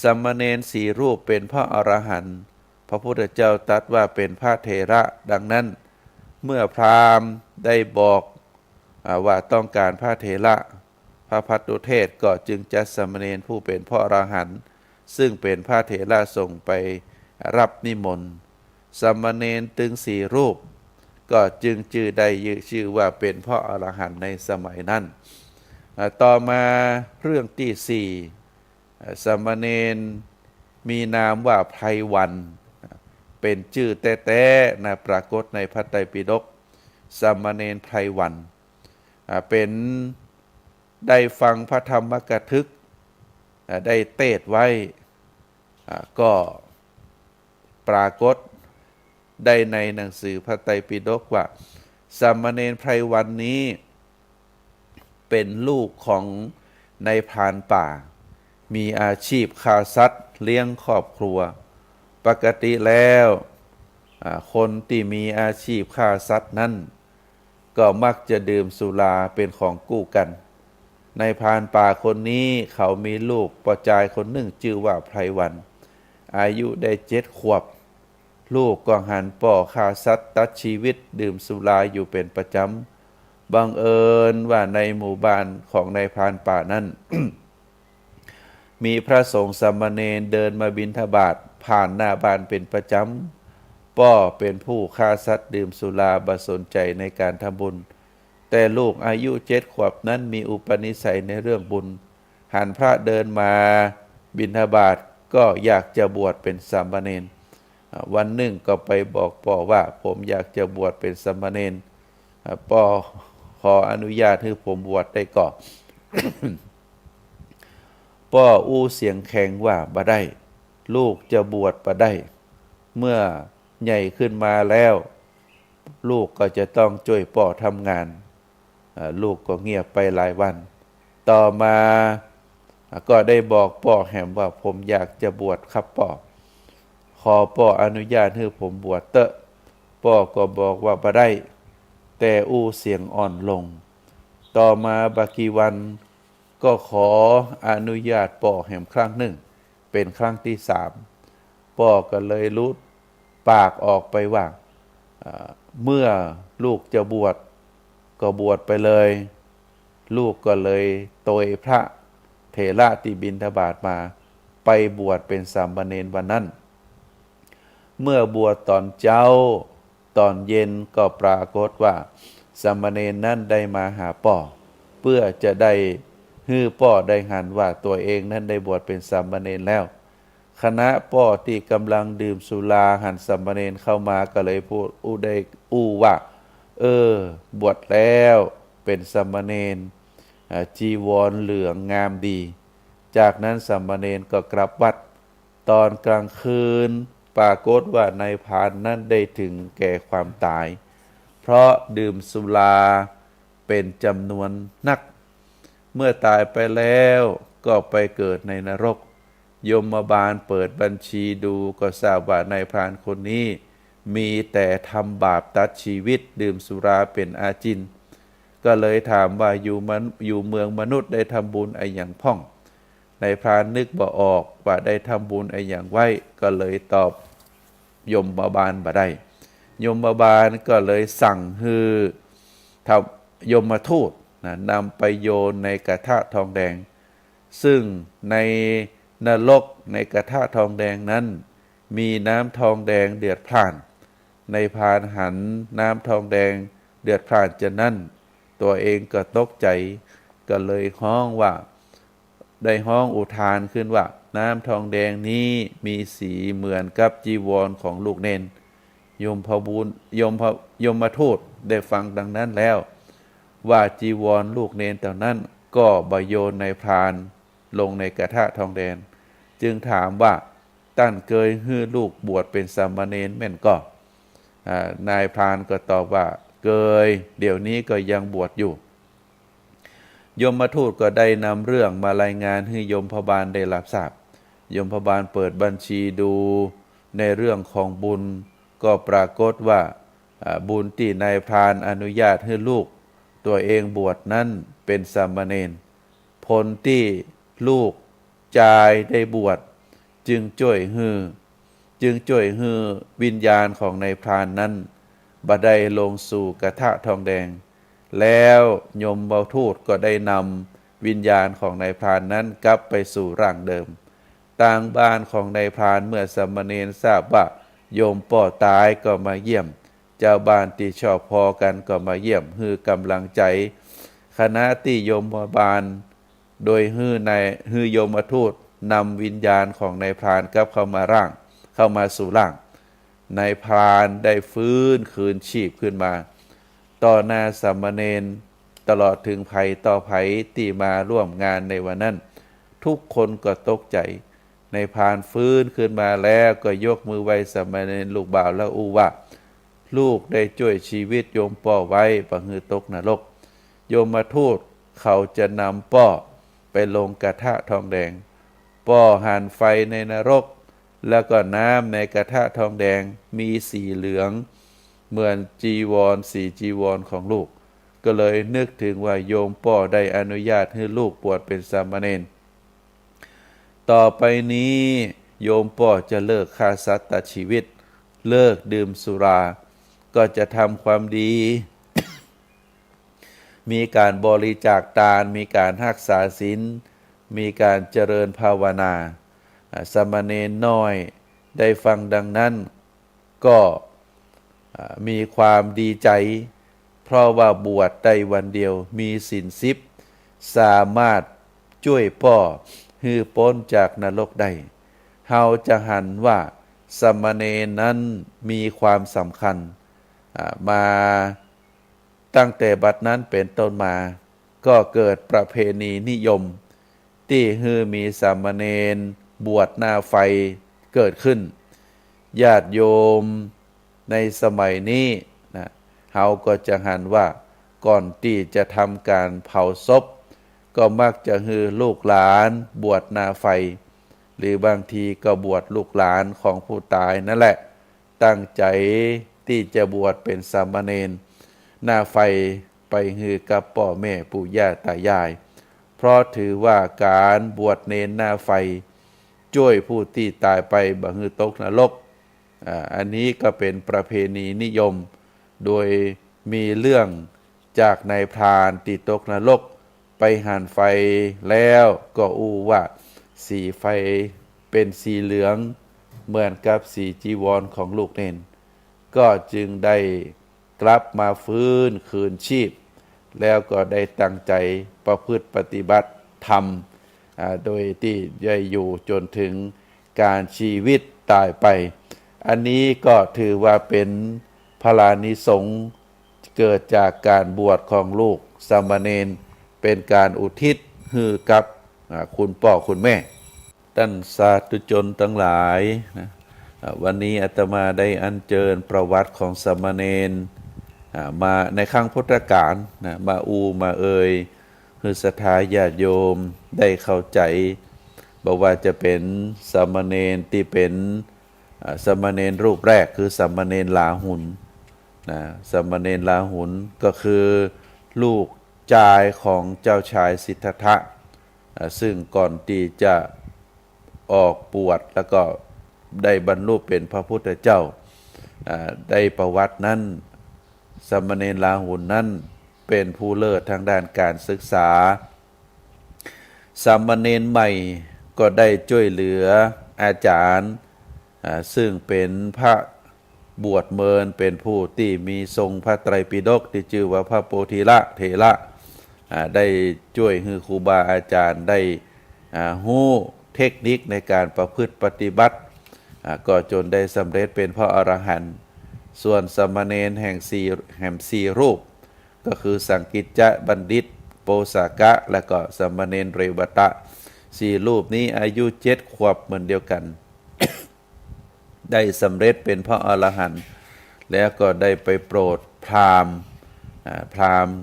สามเณรสี่รูปเป๋นพระอรหันต์ พระพุทธเจ้าตรัสว่าเป๋นพระเถระ ดังนั้น เมื่อพราหมณ์ได้บอก อ่า ว่าต้องการพระเถระ พระภัตตุเทศก็จึงจัดสามเณรผู้เป๋นพระอรหันต์ ซึ่งเป๋นพระเถระส่งไปรับนิมนต์ สามเณรตึงสี่รูป ก็จึงจื้อได้ชื่อว่าเป๋นพระอรหันต์ในสมัยนั้น อ่า ต่อมาเรื่องตี้สี่ อ่า สามเณรมีนามว่าไพรวรรณ เป๋นจื้อแต๊ๆ นะ ปรากฏในพระไตรปิฎก สามเณรไพรวรรณ อ่า เป๋น ได้ฟังพระธรรมกถึก อ่า ได้เตสน์ไว้ อ่า ก็ปรากฏได้ในหนังสือพระไตรปิฎกว่า สามเณรไพรวรรณนี้ เป๋นลูกของนายพรานป่า มีอาชีพฆ่าสัตว์เลี้ยงครอบครัว ปกติแล้ว อ่า คนตี้มีอาชีพฆ่าสัตว์นั้น ก็มักจะดื่มสุราเป๋นของกู้กั๋น นายพรานป่าคนนี้เขามีลูกป้อจายคนนึ่งจื้อว่าไพรวรรณ อายุได้เจ็ดขวบ ลูกก็หันป้อฆ่าสัตว์ตัดชีวิต ดื่มสุราอยู่เป๋นประจ๋ำ บังเอิญว่าในหมู่บ้านของนายพรานป่านั้น มีพระสงฆ์สามเณรเดินมาบิณฑบาตผ่านหน้าบ้านเป๋นประจ๋ำ ป้อเป๋นผู้ฆ่าสัตว์ดื่มสุราบ่สนใจ๋ในก๋านทำบุญ แต่ลูกอายุเจ็ดขวบนั้นมีอุปนิสัยในเรื่องบุญ หันพระเดินมาบิณฑบาตก็อยากจะบวชเป๋นสามเณร อ่า วันนึ่งก็ไปบอกป้อว่า ผมอยากจะบวชเป๋นสามเณร อ่า ป้อขออนุญาตหื้อผมบวชได้ก่อ ป้ออู้เสียงแข็งว่าบ่ได้ ลูกจะบวชบ่ได้ เมื่อใหญ่ขึ้นมาแล้ว ลูกก็จะต้องจ้วยป้อทำงาน อ่า ลูกก็เงียบไปหลายวัน ต่อมา อ่า ก็ได้บอกป้อแหมว่า ผมอยากจะบวชครับป้อ ขอป้ออนุญาตหื้อผมบวชเต๊อะ ป้อก็บอกว่าบ่ได้ แต่อู้เสียงอ่อนลง ต่อมาบ่กี่วันก็ขออนุญาตป้อแหมครั้งนึ่ง เป๋นครั้งตี้สาม ป้อก็เลยหลุดปากออกไปว่า อ่า เมื่อลูกจะบวชก็บวชไปเลย ลูกก็เลยโตยพระเถระตี้บิณฑบาตมา ไปบวชเป๋นสามเณรวันนั้น เมื่อบวชต๋อนเจ๊า ต๋อนเย็นก็ปรากฏว่าสามเณรนั้นได้มาหาป้อ เปื้อจะได้หื้อป้อได้หันว่าตั๋วเองนั้นได้บวชเป๋นสามเณรแล้ว ขณะป้อตี้ก่ำลังดื่มสุราหันสามเณรเข้ามาก็เลยพูดอู้ได้อู้ว่า เออ บวชแล้วเป๋นสามเณร อ่า จีวรเหลืองงามดี จากนั้นสามเณรก็กลับวัด ต๋อนกลางคืนปรากฏว่านายพรานนั้นได้ถึงแก่ความต๋าย เพราะดื่มสุราเป๋นจ๋ำนวนนัก เมื่อต๋ายไปแล้วก็ไปเกิดในนรก ยมบาลเปิดบัญชีดูก็ทราบว่านายพรานคนนี้มีแต่ทำบาปตัดชีวิต ดื่มสุราเป๋นอาจิณ ก็เลยถามว่าอยู่มะ- อยู่เมืองมนุษย์ได้ทำบุญอะหยังพ่อง นายพรานนึกบ่ออกว่าได้ทำบุญอะหยังไว้ ก็เลยตอบยมบาลบ่ได้ ยมบาลก็เลยสั่งหื้อทำยมทูตนะ นำไปโยนในกระทะทองแดง ซึ่งในนรกในกระทะทองแดงนั้น มีน้ำทองแดงเดือดพล่าน นายพรานหันน้ำทองแดงเดือดพล่านจานั้น ตั๋วเองก็ตกใจ๋ ก็เลยฮ้องว่า ได้ฮ้องอุทานขึ้นว่า น้ำทองแดงนี้มีสีเหมือนกับจีวรของลูกเณร ยมพบุญ- ยมพ- ยมทูตได้ฟังดังนั้นแล้ว ว่าจีวรลูกเณรเหล่านั้น ก็บ่โยนนายพรานลงในกระทะทองแดง จึงถามว่า ต้านเกยหื้อลูกบวชเป๋นสามเณรแม่นก่อ อ่า นายพรานก็ตอบว่า เกย เดี๋ยวนี้ก็ยังบวชอยู่ ยมทูตก็ได้นำเรื่องมารายงานหื้อยมบาลได้รับทราบ ยมบาลเปิดบัญชีดูในเรื่องของบุญ ก็ปรากฏว่า อ่า บุญตี้นายพรานอนุญาตหื้อลูกตั๋วเองบวชนั้นเป๋นสามเณร ผลตี้ลูกจายได้บวช จึงจ้วยหื้อ- จึงจ้วยหื้อวิญญาณของนายพรานนั้นบ่ได้ลงสู่กระทะทองแดง แล้วยมทูตก็ได้นำวิญญาณของนายพรานนั้นกลับไปสู่ร่างเดิม ตางบ้านของนายพรานเมื่อสามเณรทราบว่าโยมป้อต๋ายก็มาเยี่ยม เจ้าบ้านตี้ชอบพอกั๋นก็มาเยี่ยมหื้อก๋ำลังใจ๋ ขณะตี้ยมบาล โดยหื้อนาย- หื้อยมทูตนำวิญญาณของนายพรานกลับเข้ามาร่าง- เข้ามาสู่ร่าง นายพรานได้ฟื้นคืนชีพขึ้นมา ต่อหน้าสามเณร ตลอดเถิงใผต่อใผตี้มาร่วมงานในวันนั้น ทุกคนก็ตกใจ๋ นายพรานฟื้นขึ้นมาแล้วก็ยกมือไหว้สามเณรลูกบ่าวแล้วอู้ว่า ลูกได้จ้วยชีวิตโยมป้อไว้บ่หื้อตกนรก ยมทูตเขาจะนำป้อไปลงกระทะทองแดง ป้อหันไฟในนรก แล้วก็น้ำในกระทะทองแดงมีสีเหลือง เหมือนจีวร สีจีวรของลูก ก็เลยนึกถึงว่าโยมป้อได้อนุญาตหื้อลูกบวชเป๋นสามเณร ต่อไปนี้โยมป้อจะเลิกฆ่าสัตว์ตัดชีวิต เลิกดื่มสุรา ก็จะทำความดี มีก๋านบริจาคตาน มีก๋านฮักษาศีล มีก๋านเจริญภาวนา อ่า สามเณรน้อยได้ฟังดังนั้น ก็ อ่า มีความดีใจ๋ เพราะว่าบวชได้วันเดียว มีศีลสิบ สามารถจ้วยป้อหื้อป๊นจากนรกได้ เฮาจะหันว่าสามเณรนั้นมีความสำคัญ อ่า มาตั้งแต่บัดนั้นเป๋นต้นมา ก็เกิดประเพณีนิยม ตี้หื้อมีสามเณรบวชหน้าไฟเกิดขึ้น ญาติโยมในสมัยนี้นะ เฮาก็จะหันว่าก่อนตี้จะทำก๋านเผาศพ ก็มักจะหื้อลูกหลานบวชหน้าไฟ หรือบางทีก็บวชลูกหลานของผู้ต๋ายนั่นแหละ ตั้งใจ๋ ตี้จะบวชเป๋นสามเณรหน้าไฟไปหื้อกับป้อแม่ปู่ย่าต๋ายาย เพราะถือว่าก๋านบวชเณรหน้าไฟจ้วยผู้ตี้ต๋ายไปบ่หื้อตกนรก อ่า อันนี้ก็เป๋นประเพณีนิยม โดยมีเรื่องจากนายพรานตี้ตกนรกไปหันไฟแล้วก็อู้ว่าสีไฟเป๋นสีเหลืองเหมือนกับสีจีวรของลูกเณร ก็จึงได้กลับมาฟื้นคืนชีพ แล้วก็ได้ตั้งใจ๋ประพฤติปฏิบัติธรรม อ่า โดยตี้ได้อยู่จ๋นถึงก๋านชีวิตต๋ายไป อันนี้ก็ถือว่าเป๋นผลานิสงส์เกิดจากก๋านบวชของลูกสามเณร เป๋นก๋านอุทิศหื้อกับ อ่า คุณป้อคุณแม่ ต้านสาธุชนตังหลายนะ อ่า วันนี้อาตมาได้อัญเจิญประวัติของสามเณร อ่า มาในครั้งพุทธกาลนะ มาอู้มาเอ่ย หื้อศรัทธาญาติโยมได้เข้าใจ๋ บ่ว่าจะเป๋นสามเณรตี้เป๋น อ่า สามเณรรูปแรกคือสามเณรลาหุลนะ สามเณรลาหุลก็คือลูกจายของเจ้าชายสิทธัตถะ อ่า ซึ่งก่อนตี้จะออกบวชแล้วก็ได้บรรลุเป๋นพระพุทธเจ้า อ่า ได้ประวัตินั้น สามเณรลาหุลนั้นเป๋นผู้เลิศทางด้านก๋านศึกษา สามเณรใหม่ก็ได้จ้วยเหลืออาจ๋ารย์ อ่า ซึ่งเป๋นพระบวชเมิน เป๋นผู้ตี้มีทรงพระไตรปิฎกตี้จื้อว่าพระโพธิละเถระ อ่า ได้จ้วยหื้อครูบาอาจ๋ารย์ได้ อ่า ฮู้เทคนิคในก๋านประพฤติปฏิบัติ อ่า ก็จ๋นได้สำเร็จเป๋นพระอรหันต์ ส่วนสามเณรแห่งสี่ แหมสี่รูป ก็คือสังกิจจะบัณฑิต โปสากะ และก็สามเณรเรวตะ สี่รูปนี้อายุเจ็ดขวบเหมือนเดียวกั๋น ได้สำเร็จเป๋นพระอรหันต์ แล้วก็ได้ไปโปรดพราหมณ์ อ่า พราหมณ์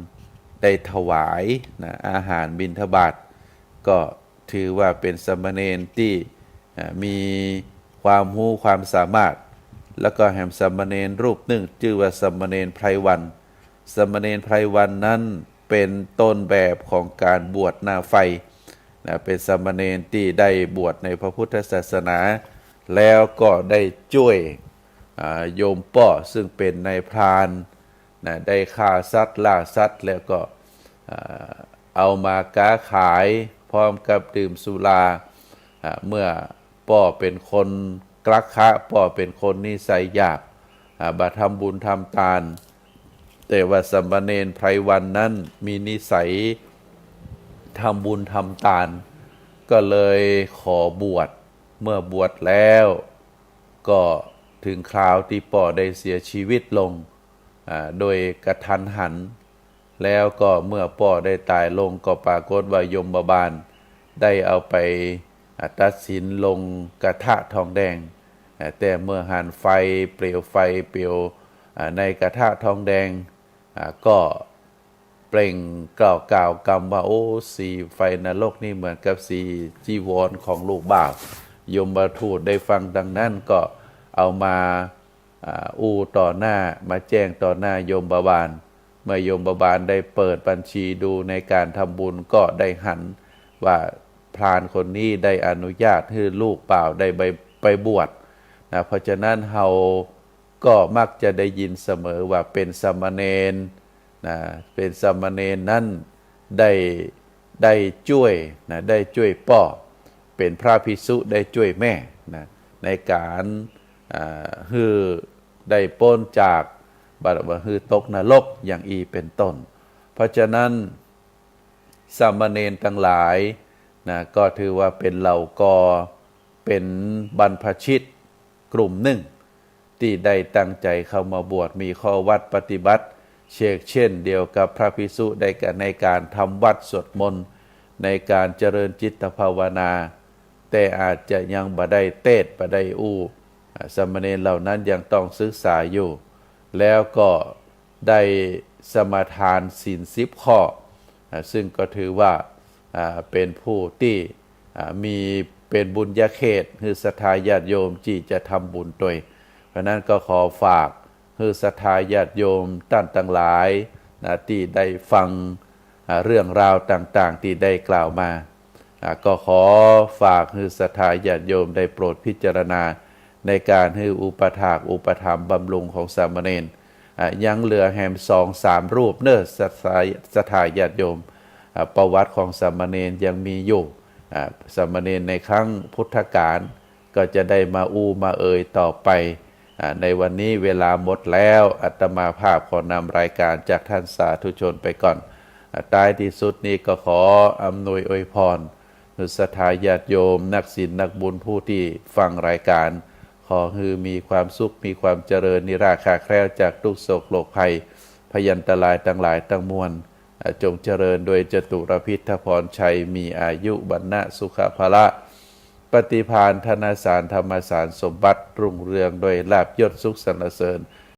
ได้ถวายนะ อาหารบิณฑบาต ก็ถือว่าเป๋นสามเณรตี้ อ่า มีความฮู้ความสามารถ แล้วก็แหมสามเณรรูปนึ่งจื้อว่าสามเณรไพรวรรณ สามเณรไพรวรรณนั้นเป๋นต้นแบบของก๋านบวชหน้าไฟนะ เป๋นสามเณรตี้ได้บวชในพระพุทธศาสนา แล้วก็ได้จ้วย อ่า โยมป้อซึ่งเป๋นนายพรานนะ ได้ฆ่าสัตว์ล่าสัตว์ แล้วก็ อ่า เอามาก๊าขายพร้อมกับดื่มสุรา อ่า เมื่อป้อเป๋นคนกลักขะ ป้อเป๋นคนนิสัยหยาบ อ่า บ่ทำบุญทำตาน แต่ว่าสามเณรไพรวรรณนั้นมีนิสัยทำบุญทำตาน ก็เลยขอบวช เมื่อบวชแล้ว ก็ถึงคราวตี้ป้อได้เสียชีวิตลง อ่า โดยกะทันหัน แล้วก็เมื่อป้อได้ต๋ายลงก็ปรากฏว่ายมบาลได้เอาไป อ่า ตัดสินลงกระทะทองแดง อ่า แต่เมื่อหันไฟ เปลวไฟเปลว อ่า ในกระทะทองแดง อ่า ก็เปล่งกล่าว กล่าวกำว่า โอ้ สีไฟนรกนี่เหมือนกับสีจีวรของลูกบ่าว ยมทูตได้ฟังดังนั้นก็เอามา อ่า อู้ต่อหน้า มาแจ้งต่อหน้ายมบาล เมื่อยมบาลได้เปิดบัญชีดูในก๋านทำบุญก็ได้หันว่าพรานคนนี้ได้อนุญาตหื้อลูกบ่าวได้ไป ไปบวชนะ เพราะฉะนั้นเฮาก็มักจะได้ยินเสมอว่าเป๋นสามเณรนะ เป๋นสามเณรนั้นได้ ได้จ้วยนะ ได้จ้วยป้อ เป๋นพระภิกษุได้จ้วยแม่นะ ในก๋าน อ่า หื้อได้ป๊นจาก บ่หื้อตกนรกอย่างอี้เป๋นต้น เพราะฉะนั้น สามเณรตังหลายนะ ก็ถือว่าเป๋นเหล่ากอ เป๋นบรรพชิตกลุ่มนึ่ง ตี้ได้ตั้งใจ๋เข้ามาบวช มีข้อวัตรปฏิบัติ เชกเช่นเดียวกับพระภิกษุได้แก่ในก๋านทำวัตรสวดมนต์ ในก๋านเจริญจิตภาวนา แต่อาจจะยังบ่ได้เตสน์ บ่ได้อู้ อ่า สามเณรเหล่านั้นยังต้องศึกษาอยู่ แล้วก็ได้สมาทานศีลสิบข้อ อ่า ซึ่งก็ถือว่า อ่า เป๋นผู้ตี้ อ่า มีเป๋นบุญญาเขต หื้อศรัทธาญาติโยมตี้จะทำบุญตวย เพราะนั้นก็ขอฝาก หื้อศรัทธาญาติโยมต้านตังหลายนะ ตี้ได้ฟัง อ่า เรื่องราวต่างๆ ตี้ได้กล่าวมา อ่า ก็ขอฝากหื้อศรัทธาญาติโยมได้โปรดพิจารณา ในก๋านหื้ออุปถากอุปถัมภ์บำรุงของสามเณร อ่า ยังเหลือแหมสองสามรูปเน่อ ศรัทธา ศรัทธาญาติโยม อ่า ประวัติของสามเณรยังมีอยู่ อ่า สามเณรในครั้งพุทธกาล ก็จะได้มาอู้มาเอ่ยต่อไป อ่า ในวันนี้เวลาหมดแล้ว อาตมาภาพขอนำรายก๋านจากท่านสาธุชนไปก่อน อ่า ท้ายตี้สุดนี้ก็ขออำนวยอวยพร หื้อศรัทธาญาติโยม นักศีลนักบุญผู้ตี้ฟังรายก๋าน ขอหื้อมีความสุข มีความเจริญ นิราคาแคล้วจากตุ๊กข์โศกโรคภัย พยันตรายตังหลายตังมวล อ่า จงเจริญด้วยจตุรพิธพรชัย มีอายุ วรรณะ สุขะ พละ ปฏิภาณ ธนสาร ธรรมสาร สมบัติ รุ่งเรืองด้วยลาภยศสุขสรรเสริญ